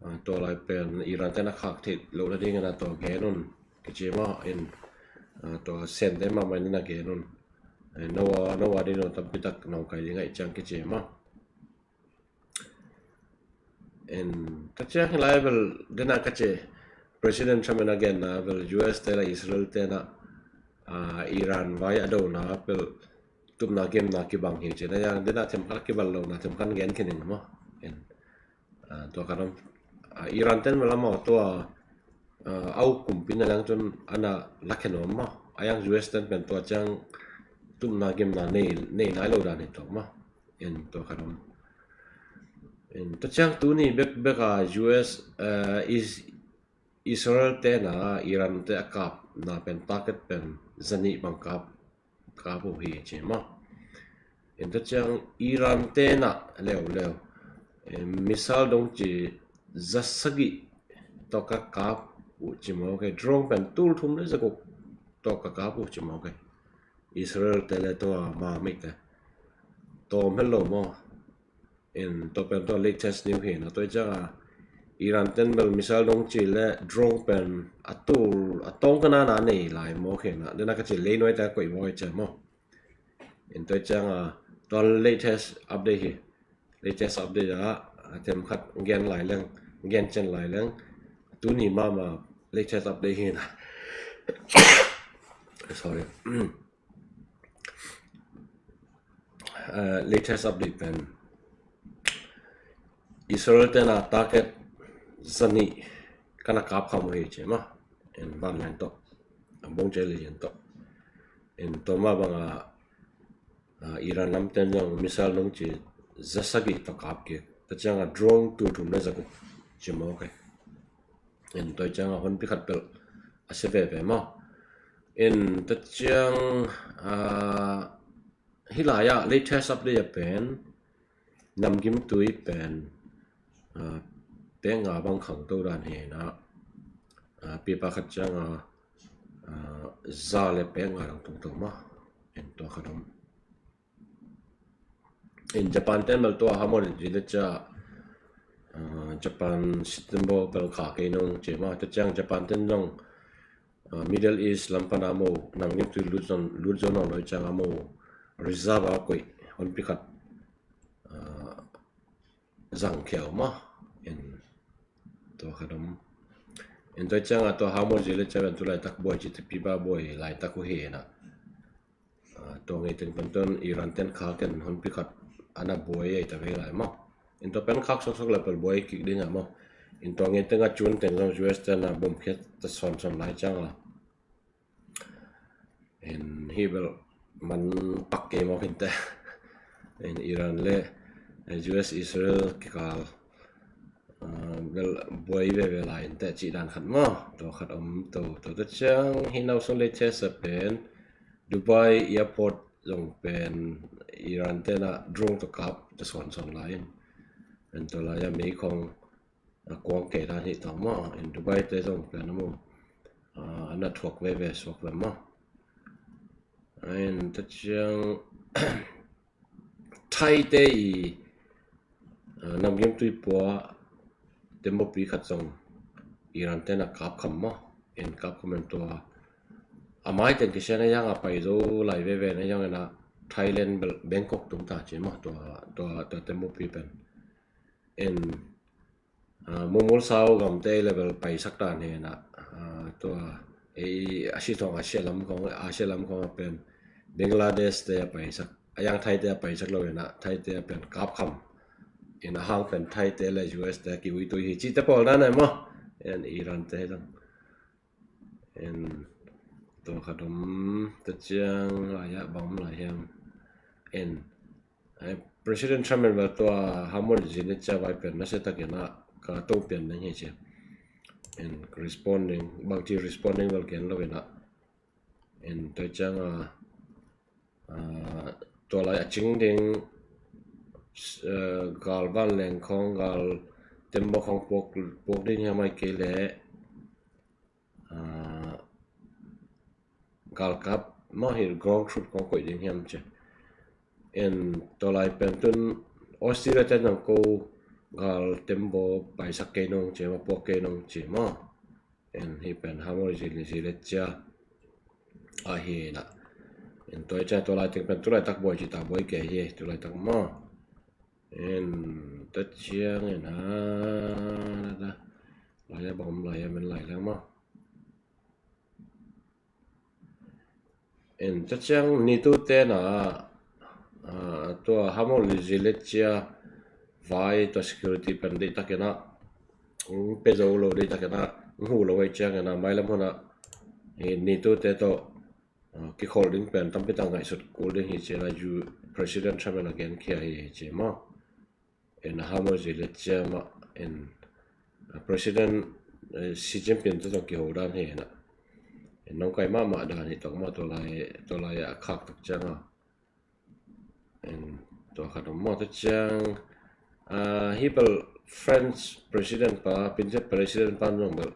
ah, tua lai pen Iran te na khak theih loh nadingin a tua gen un kici mah in, ah, tua Sente mahmah in a gen un. Eh, no a, no a ding lo tampi tak nawngkai ding a i ciang kici mah. En, tua ciang hih lai bel dena ka ci President Trump in a genna bel U S te le Israel te na, ah, Iran vai a dona bel tupna gemna kibang hi ci na, yang dena themkhat kibang lona themkhat gen khin ing maw. En, ah, tua khat om. Ah, Iran ten bel amau tua, ah, au kumpi na leng cun ana lakhen om maw. A yang U S ten pen tua ciang tupna gemna nei, nei nai lo dan hi tua maw. En, tua khat om. En, tua ciang tuni bekbek a U S, eh, is, Israel te na Iran te a kapna pen target pen zanih bang kap, kap uh hi ci maw. En, tua ciang Iran te na leuleu, eh, missile dong ci zasagih tawh ka kap uh ci maw kei, drone pen tul thum le zaguk tawh ka kap uh ci maw kei. Israel te le tua ma mite tawm het lo maw. En, tua pen tua latest news hi na, tua ciang a Iran ten bel missile dong ci le drone pen a tul a tawng ka nana nei lai maw kei na, dena ka ci leinuai te a koih maw kei ci maw. En, tua ciang a tua latest update hi. Latest update ah, ah, themkhat gen lai leng, gen cian lai leng. Tuni mahmah latest update hi na. Sorry. Eh, latest update pen Israel te na target zanih ka na kap kham uh hi ci maw. En, vanleng tawh, bawngcil lian tawh. En, tua mah bang a, ah, Iran lam ten zong missile nong ci zasagih tawh kap kik. Tua ciang a drone tul thum le zaguk ci maw kei. En, tua ciang a honpi khat bel a sia veve maw. En, tua ciang, ah, hih lai-ah latest update a pen namgimtui pen, ah, pek nga bang khangto dan hi na, ah, pipa khat ciang a, ah, za le pek nga dang tungto maw. En, tua khat om. En, Japan ten bel tua Hormuz zi le cia, ah, Japan sitimbo bel kha kei nong ci maw. Tua ciang Japan ten zong, ah, Middle East lam pan a maw namgimtui lut zon, lut zon nawn lo ciang a maw reserve a koih honpi khat, ah, zang khia uh maw. En, tua khat om. En, tua ciang a tua Hormuz zi le cia pen tu laitak buai ci te pipa buai laitak uh hi na. Ah, tua ngei teng pen tuan Iran ten khak in honpi khat ana buai ei ta vei lai maw. En, tua pen khak soksak le pel buai kik ding a maw. En, tua ngei teng a cun teng zong U S ten a bom khiat ta sawnsawn lai ciang a. En, hih bel man pak kei maw khin te. En, Iran le, eh, U S Israel kikal, ah, bel buai veve lai in te cih dan khat maw. Tua khat om to, tua te ciang hih nau sung latest a pen Dubai airport zong pen Iran ten a drone tawh kap ta sawnsawn lai in. En, tua lai a mei khong a kuang kei dan hi tawh maw. En, Dubai te zong pen a maw, ah, ana thuak veve suak ve maw. En, tua ciang Thai te i, ah, namgimtui pua tembaw pi khat zong Iran ten a kap kham maw. En, kap kham en, tua a mai ten kisia na yang a pai zo lai veve na yang en a Thailand bel Bangkok tung ta ci maw, tua, tua, tua tembaw pi pen. En, ah, mumul sau gamte level paisak dan hi na, ah, tua ei a si thong a sia lam khong, a sia lam khong a pen Bangladesh te a paisak, a yang Thai te a paisak lo hi na, Thai te a pen kap kham. En, a hang pen Thai te le U S te a kiuitui hi ci te pawl dan ai maw. En, Iran te dang. En, tua khat om, tua ciang lai ah bang om lai hiam. En, ai, President Trump in bel tua Hormuz zi le cia vai pen nasia takin a ka tawh pian ding hi ci. En, responding, bangci responding bel gen lo inah. En, tua ciang a, a, tua lai a cing ding, eh, gal vanleng khawng, gal tembaw khawng puak, puak ding hiam, ahih kei leh, a, galkap mah hi, ground troop khawng koih ding hiam ci. En, tua lai pen tun Australia te nang ko gal tembaw paisak kei nong ci maw, puak kei nong ci maw. En, hih pen harmonic zile cia ahi na. En, tua hi ciang tua lai teng pen tu laitak buai ci ta, buai kei hi tu laitak maw. En, tua ciang en ha, lai a bang om lai a, men lai leng maw. En, tua ciang NATO te na, a, tua harmonic zile cia vai tua security pen deih takin a, hong pia zo lo deih takin a, hong huh lo ahih ciangin a, mailam hun a, eh, NATO te tawh, a, kikholh ding pen tampi tak ngaihsut kul ding hi ci-in a, U, President Trump in a genkhia hi, hi ci maw. En, harmonic zile cia mah, en, a, President, eh, Xi Jinping te tawh kiho dan hi na. En, nong kai mahmah dan hi tawh maw, tua lai, tua lai a khak tak ciang a. En, tua khat om maw. Tua ciang, a, hih bel France President pa, Pinset President pa zong bel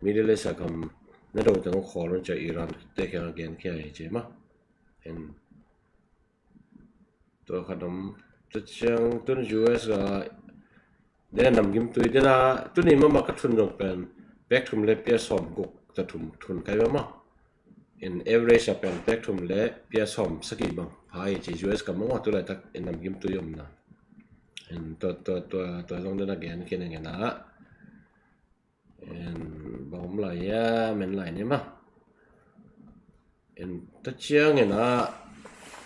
Middle East a gam na do teng khawl un ci-a, Iran te kiang a genkhia hi ci maw. En, tua khat om. Tua ciang tun U S a, den a namgimtui den a, tuni mahmah ka thun zong pen pek thum le pia sawm guk ta thum thun kai mahmah. En, average a pen pek thum le pia sawm sagih bang pha hi ci, U S gam mahmah tu laitak en namgimtui omna. En, tua, tua, tua, tua zong den a gen khin a ngen a. En, bang om lai a, men lai ni maw. En, tua ciangin a,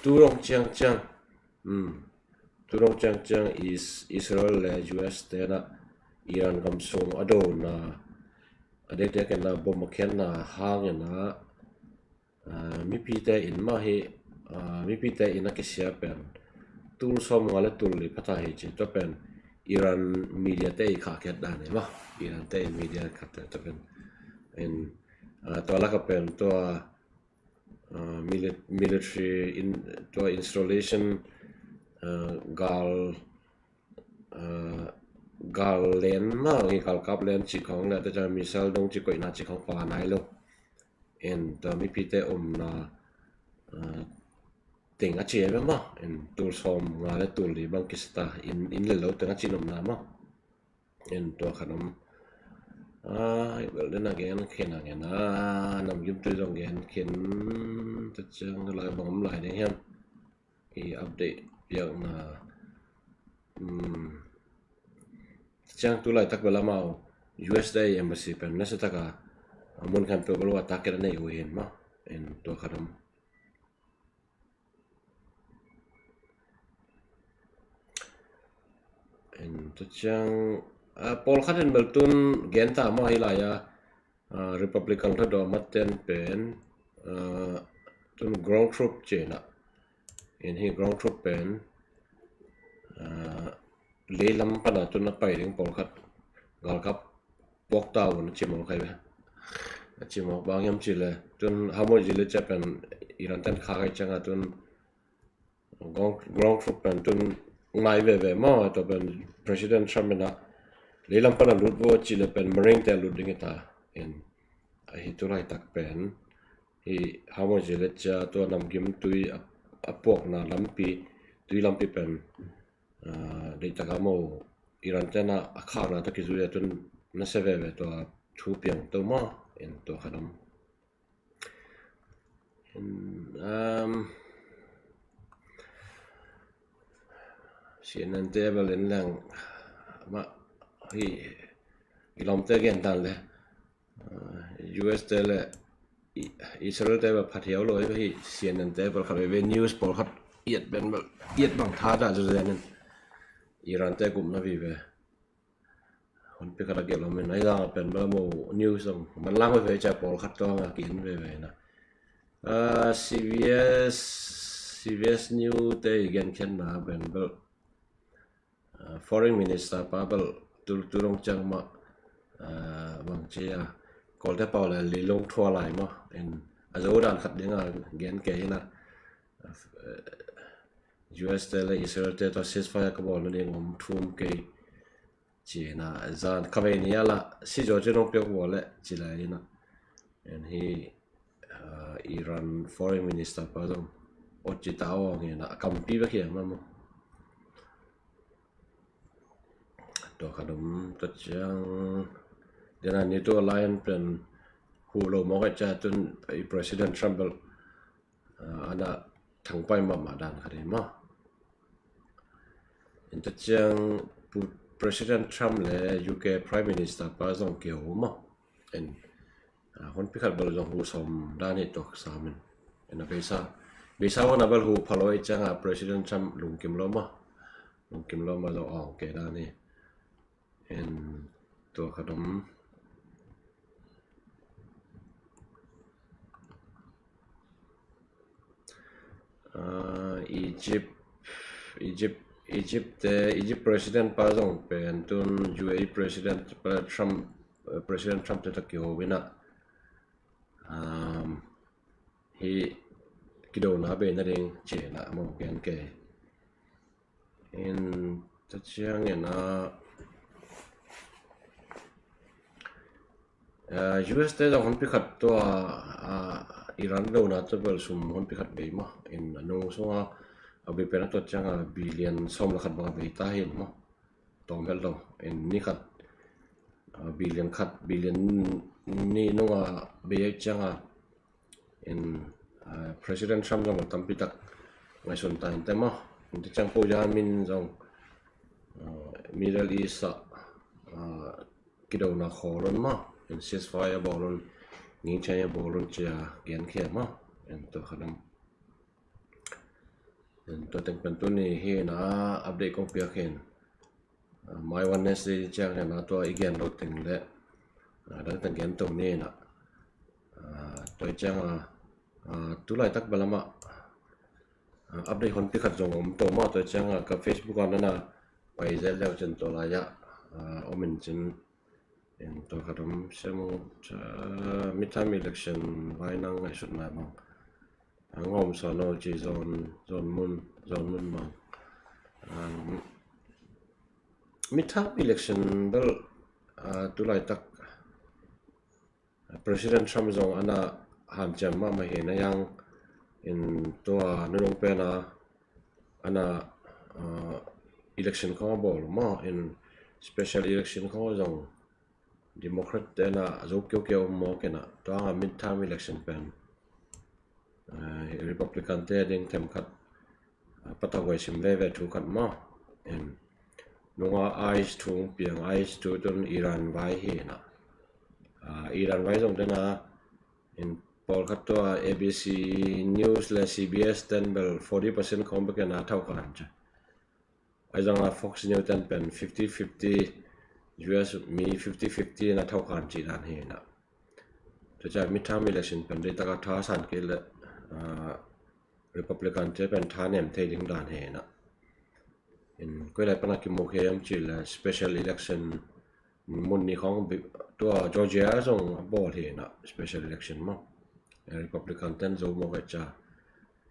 tu dong ciangciang. Hmm. Tu dong ciangciang Is-, Israel le U S te na Iran gam sung a dona, a dekdek in a bom a khenna hangin a, a, mipite in mah hi, a, mipite in a kisia pen tul sawmnga le tul li pha ta hi ci. Tua pen Iran media te i khahkhiat dan hi maw. Iran te in media khahkhiat tua pen. En, a, tua lak a pen tua, a, mili-, military in, tua installation, a, gal, a, gal len mah, i galkap len cih khawng le, tua ciang missile dong cih koihna cih khawng pha nai lo. En, tua mipite omna, a, teng a ci hi ve maw. En, tul sawmnga le tul li bang kisa ta, inn, inn le lo teng a ci omna maw. En, tua khat om. A, hih bel den a gen khin a ngen a, namgimtui zong gen khin, tua ciang lai bang om lai ding hiam. I update piakna, um, ciang tu laitak bel amau U S te i embassy pen nasa taka, a, mun khempeuh bel a target a nei uh hi maw. En, tua khat om. En, tua ciang, a, pawlkhat in bel tun gen ta maw hi lai a, a, Republican thadawh a maten pen, a, tun ground troop ci-in a. En, hih ground troop pen, a, lei lam pan a tun a pai ding pawlkhat galkap puak ta un a ci mawk hi ve. A ci mawk bang hiam cih leh tun harmonic zile cia pen Iran ten khak ahih ciang a tun ground, ground troop pen tun nai veve maw, tua pen President Trump in a lei lam pan a lut vo cih leh pen Marine te a lut ding hi ta. En, ahi tu laitak pen hih harmonic zile cia tua namgimtui a, a puakna lampi, tui lampi pen, a, deih tak a maw, Iran ten a khakna tawh kizui a tun nasa veve, tua thu piang to maw. En, tua khat om. Um, C N N te bel en leng mah hi, i lawmte gen tan le, uh, U S te le I-, Israel te bel phat hiau lo hi, C N N te bel khat veve news pawlkhat iat pen bel iat bang tha ta zu zen in Iran te gupna vive. Hun pi khat a gelh om in, ahi zong a pen bel a mu news zong manlang veve cia pawlkhat tawh a ki-en veve na. Ah, C B S, C B S News te i genkhiatna pen bel, ah, Foreign Minister pa bel tu, tu dong ciang mah, ah, bang ci a, Kawlte pau le lilung thua lai mah. In a zo dan khat ding a gen kei hi na. U S te le Israel te tawh ceasefire ka bawl nading om thum kei ci na, zan khavei ni a lah si zaw ci nong piak bawl le ci lai hi na. En hi, ah, Iran foreign minister pa zong ot ci ta awng hi na, a kampi bek hi a mah maw. Tua khat om ta ciang, dena NATO alliance pen huh lo mawk a, cia tun i President Trump bel, ah, ana thangpai mahmah dan khat hi maw. In ta ciang Pu-, President Trump le U K Prime Minister pa zong kiho maw. In, ah, honpi khat bel zong huh sawm dan hi tuak sam in. In a beisa, beisa hon a bel huh pha lo i ciang a President Trump lungkim lo maw. Lungkim lo maw zong awng kei dan hi. En tua khat om. Ah, Egypt, Egypt, Egypt te, Egypt President pa zong pen tun U A E President pa Trump, eh, President Trump te tawh kiho in a, um, hi kidona bei nading ci na maw gen kei. In ta ciang in a, eh, U S te zong honpi khat tua, ah, Iran dona tua bel sum honpi khat bei maw. In a nung sunga a bei pen a tua ciang a billion sawm le khat bang a bei ta hi maw. Tawm hel lo. In ni khat, ah, billion khat, billion ni nunga bei a ciang a, in, ah, President Trump zong tampi tak ngaihsun ta in te maw. In ta ciang po ya min zong, ah, Middle East a, ah, kidona khawl un maw. In ceasefire bawl un, ngingchai bawl un cia gen khia maw. In tua khat om. In tua teng pen tuni hi na update kong piak hi. Ah, mai Wednesday ciang hi na tua i gen lo teng le, ah, dang teng gen to ni na. Ah, tua ciang a, ah, tu laitak bel a mah, ah, update honpi khat zong om to maw, tua ciang a ka Facebook a na na pai zel leu cin tua lai a, ah, om in cin. In tua khat om sia maw, midterm election vai nang ngaihsutna bang. Ang om sa no ci zon, zon mun, zon mun bang. Um, midterm election bel, ah, tu laitak President Trump zong ana hanciam mahmah hi na, yang in tua nunung pen a ana, ah, election khong a bawl maw, in special election khong zong Democrat te na zo kiukiau maw kei na, tua nga midterm election pen, ah, Republican te ding themkhat, ah, patauhuai sim veve thu khat maw. In nunga ICE thu piang, ICE thu tun Iran vai hi na. Ah, Iran vai zong te na, in pawlkhat tua A B C News le C B S ten bel forty percent khong bek na thau khan ci. Ai zong a Fox News ten pen fifty fifty, U S mi fifty fifty na thau khan ci dan hi na. Tua cia midterm election pen dei taka tha san kei le, ah, Republican te pen tha nem thei ding dan hi na. In koi lai pana kimu khe yam ci le special election mun ni khong tua Georgia zong a bawl hi na special election maw. Republican ten zo maw kei cia.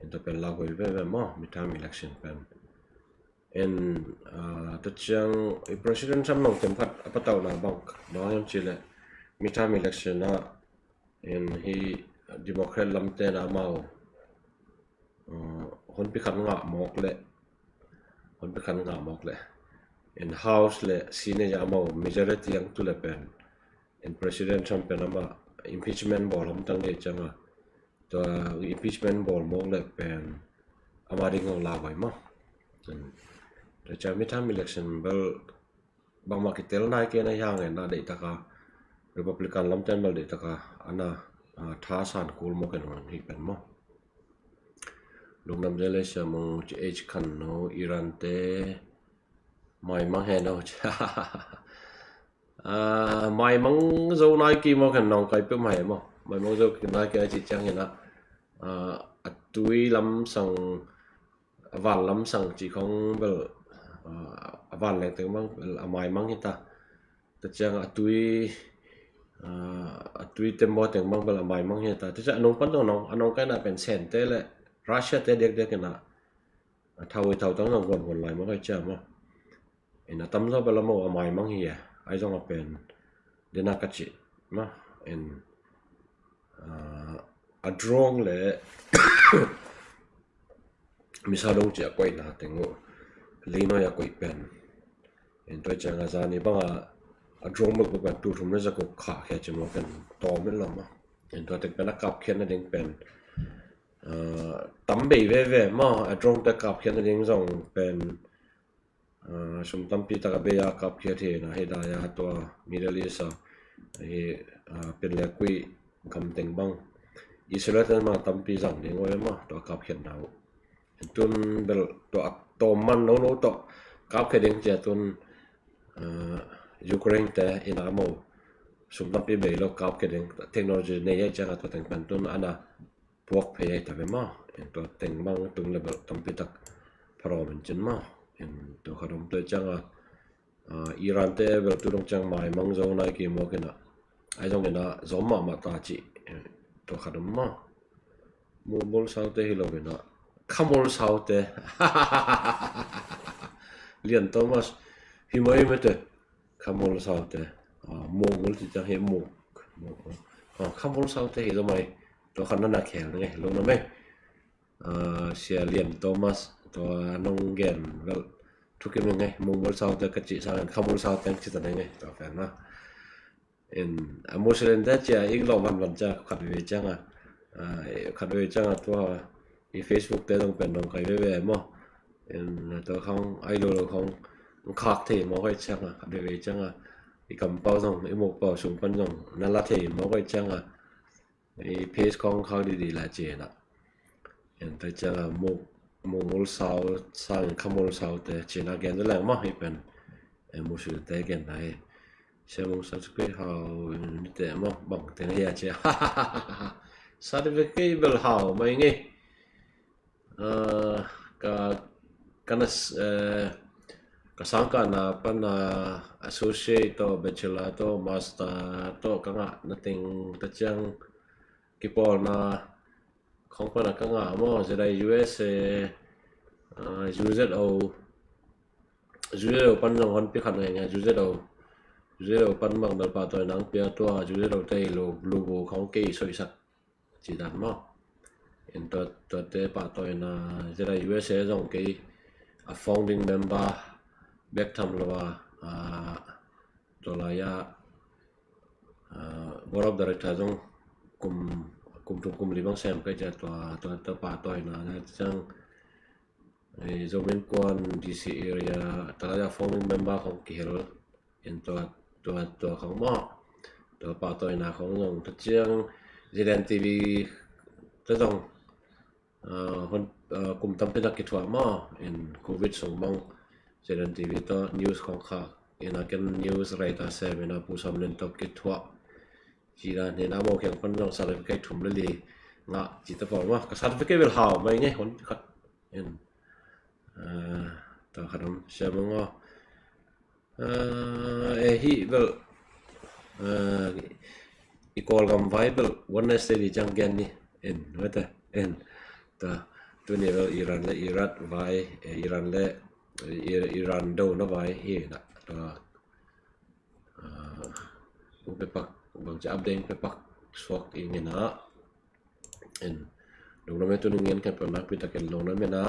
In tua pen lau hoi veve maw midterm election pen. In, ah, tua ciang i President Trump nong themkhat a patauhna bang bang yam ci le midterm election a in hi Democrat lam te na amau, ah, honpi khat ngah mawk le, honpi khat ngah mawk le, in House le Senate a amau majority ang tu le pen, in President Trump pen ama impeachment bawl hom tang dei ciang a, tua impeachment bawl mawk le pen ama ding ang la vai maw. Tua ciang midterm election bel bangmah kitel nai kei na hiang en na deih taka Republican lam ten bel deih taka ana, ah, tha san kul maw kei nong hi pen maw. Lungdam zel e sia mong ci H khan no Iran te maimang he no ci. Ah, maimang zo nai ki maw khen nong kai peuh mah he maw. Maimang zo ki nai ki a ci ciang hi na. Ah, a tui lam sang, a van lam sang ci khong bel, ah, a van leng teng bang bel a maimang hi ta. Tua ciang a tui, a tui tembaw teng bang bel a maimang hi ta. Tua ciang a nung pan zong nong, a nong kaina pen Sente le Russia te diakdiak ina a thau i thau tang zong guan guan lai mah kai ciang maw. In a tamzaw bel a mo a maimang hi a, ai zong a pen dena ka cih maw. In a drone le misa dong ci a koihna teng uh, lei noi a koih pen. In tua ciang a zani bang a, a drone bek bek pen tu thum le za kuk khah khia ci maw pen tawm in lo maw. In tua tek pen a kapkhiatna ding pen tam bei veve maw, a drone te kapkhiatna ding zong pen sum tampi taka bei a kapkhiat hi na, hi dai a tua Middle East a hi, pen le kui gam teng bang Israel te ma tampi zang ding oi maw, tua kapkhiatna uh. Tun bel tua a tawm man nono tawh kapkhia ding cia tun Ukraine te ina mo sum tampi bei lo kapkhia ding, technology nei ai ciang a tua teng pen tun ana puak phei ai ta ve maw. Tua teng bang tung le bel tampi tak pharawm in cin maw. Tua kha dom tua ciang a Iran te bel tu dong ciang maimang zo nai ki muak ina, ai zong ina zom mahmah ta ci. Tua kha dom maw. Mumul saute hi lo ina, khamul saute. Lian Thomas hi mai mete. Khamul saute. Mumul ci ciang hi muk. Khamul saute hi lo mai. Tua khan nana khel nge lo na mai. Sia Lian Thomas tua nong gen vel thukim nge, mumul saute ka ci sang khamul saute ci ta nge tua fen na. In a Muslim te cia ing lo man man cia khat veve ciang a, khat veve ciang a tua i Facebook te dong pen dong kai veve maw. In tua khong ai lo lo khong khak thei maw kai ciang a, khat veve ciang a i kampau dong i mukpau sung pan dong na la thei maw kai ciang a, i page khong khak didi la ci na. In tua ciang a muk mumul sau sang khamul saute ci na gen leng maw hi pen. Muslim te gen na hi. Sia mung subscribe hau ni te maw bang teng hi a cia. Certificate bel hau mai nge. Ka, ka na, ka sangkahna pan a associate tawh, bachelor tawh, master tawh ka ngah na teng ta ciang kipawlna khong pan a ka ngah maw, zedai U S A, U Z O, U Z O pan zong honpi khat ngai ngai, U Z O, U Z O pan bang bel pahtawi nang pia tua, U Z O te i lu, lu bu khong kei soisak ci dan maw. In tua, tuate pahtawina zira U S A zong kei a founding member bek tham lo a, tua lai a board of director zong kum, kum thum kum li bang sem kai cia tua, tua, tua pahtawina na ciang Zomi Innkuan D C area tua lai a founding member khong kihel. In tua, tua, tua khong maw, tua pahtawina khong zong tua ciang Z N T V tua zong kum tampi tak kithuah maw. In Covid sung bang Z N T V tua news khong kha in a ken news writer sem in a Pu Sam Len tua kithuah. Ci dan hi na maw, kiang pan zong certificate thum le li ngah ci ta pawl maw. Ka certificate bel hau mai nge hon khat. In ta khat om siam maw. Eh, hih bel, eh, i Kawlgam vai bel Wednesday ni ciang gen ni. En, wete, en. Ta, tuni bel Iran le Iraq vai, eh, Iran le, eh, Iran do na vai hi na. Ta, eh, ung pepak, bang ci update ung pepak suak i ngena. En, lungdam e tuni ngen khat peuh nakpi takin lungdam e na.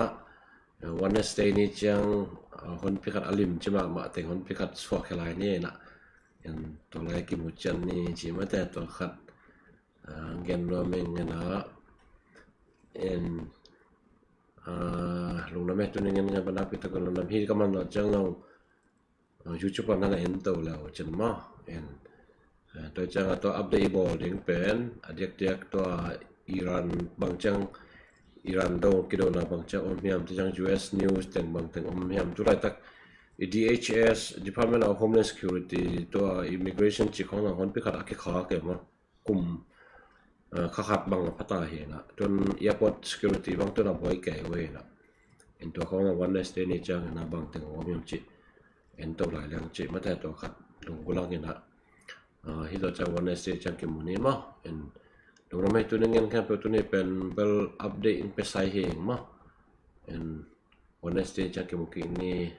Wednesday ni ciang honpi khat a lim ci mahmah teng honpi khat suak hi lai ni na. En, tua lai kimu cian ni ci mate tua khat gen nuam e ngen a. En, lungdam e tuni ngen khat peuh nakpi takin lungdam hi ka man lo ciang lo. YouTube ah na na en to lo cin maw. En, tua ciang a tua update i bawl ding pen a diakdiak tua Iran bang ciang, Iran do kidona bang ciang om hiam, tua ciang U S news teng bang teng om hiam, tu laitak i D H S, Department of Homeland Security, tua immigration ci khong a honpi khat a kikhak e maw. Kum kha khat bang a phata hi na. Tun airport security bang tun a buai kei uh hi na. En, tua khong a Wednesday ni ciang na bang teng om hiam ci en to lai liang ci mate tua khat lunggulang in ah. Hi lo ciang Wednesday ciang kimu ni maw. En, lungdam ei, tuni ngen khempeuh, tuni pen bel update in pe sai hi ing maw. En, Wednesday ciang kimu kik ni.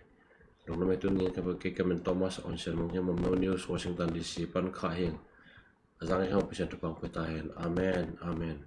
Lungdam ei, tuni ngen khempeuh, kei ka min Thomas Onsen Mung hi, Mamno News, Washington D C pan kha hi ing. A zang i khempeuh Pasian thupha pia ta hen. Amen. Amen.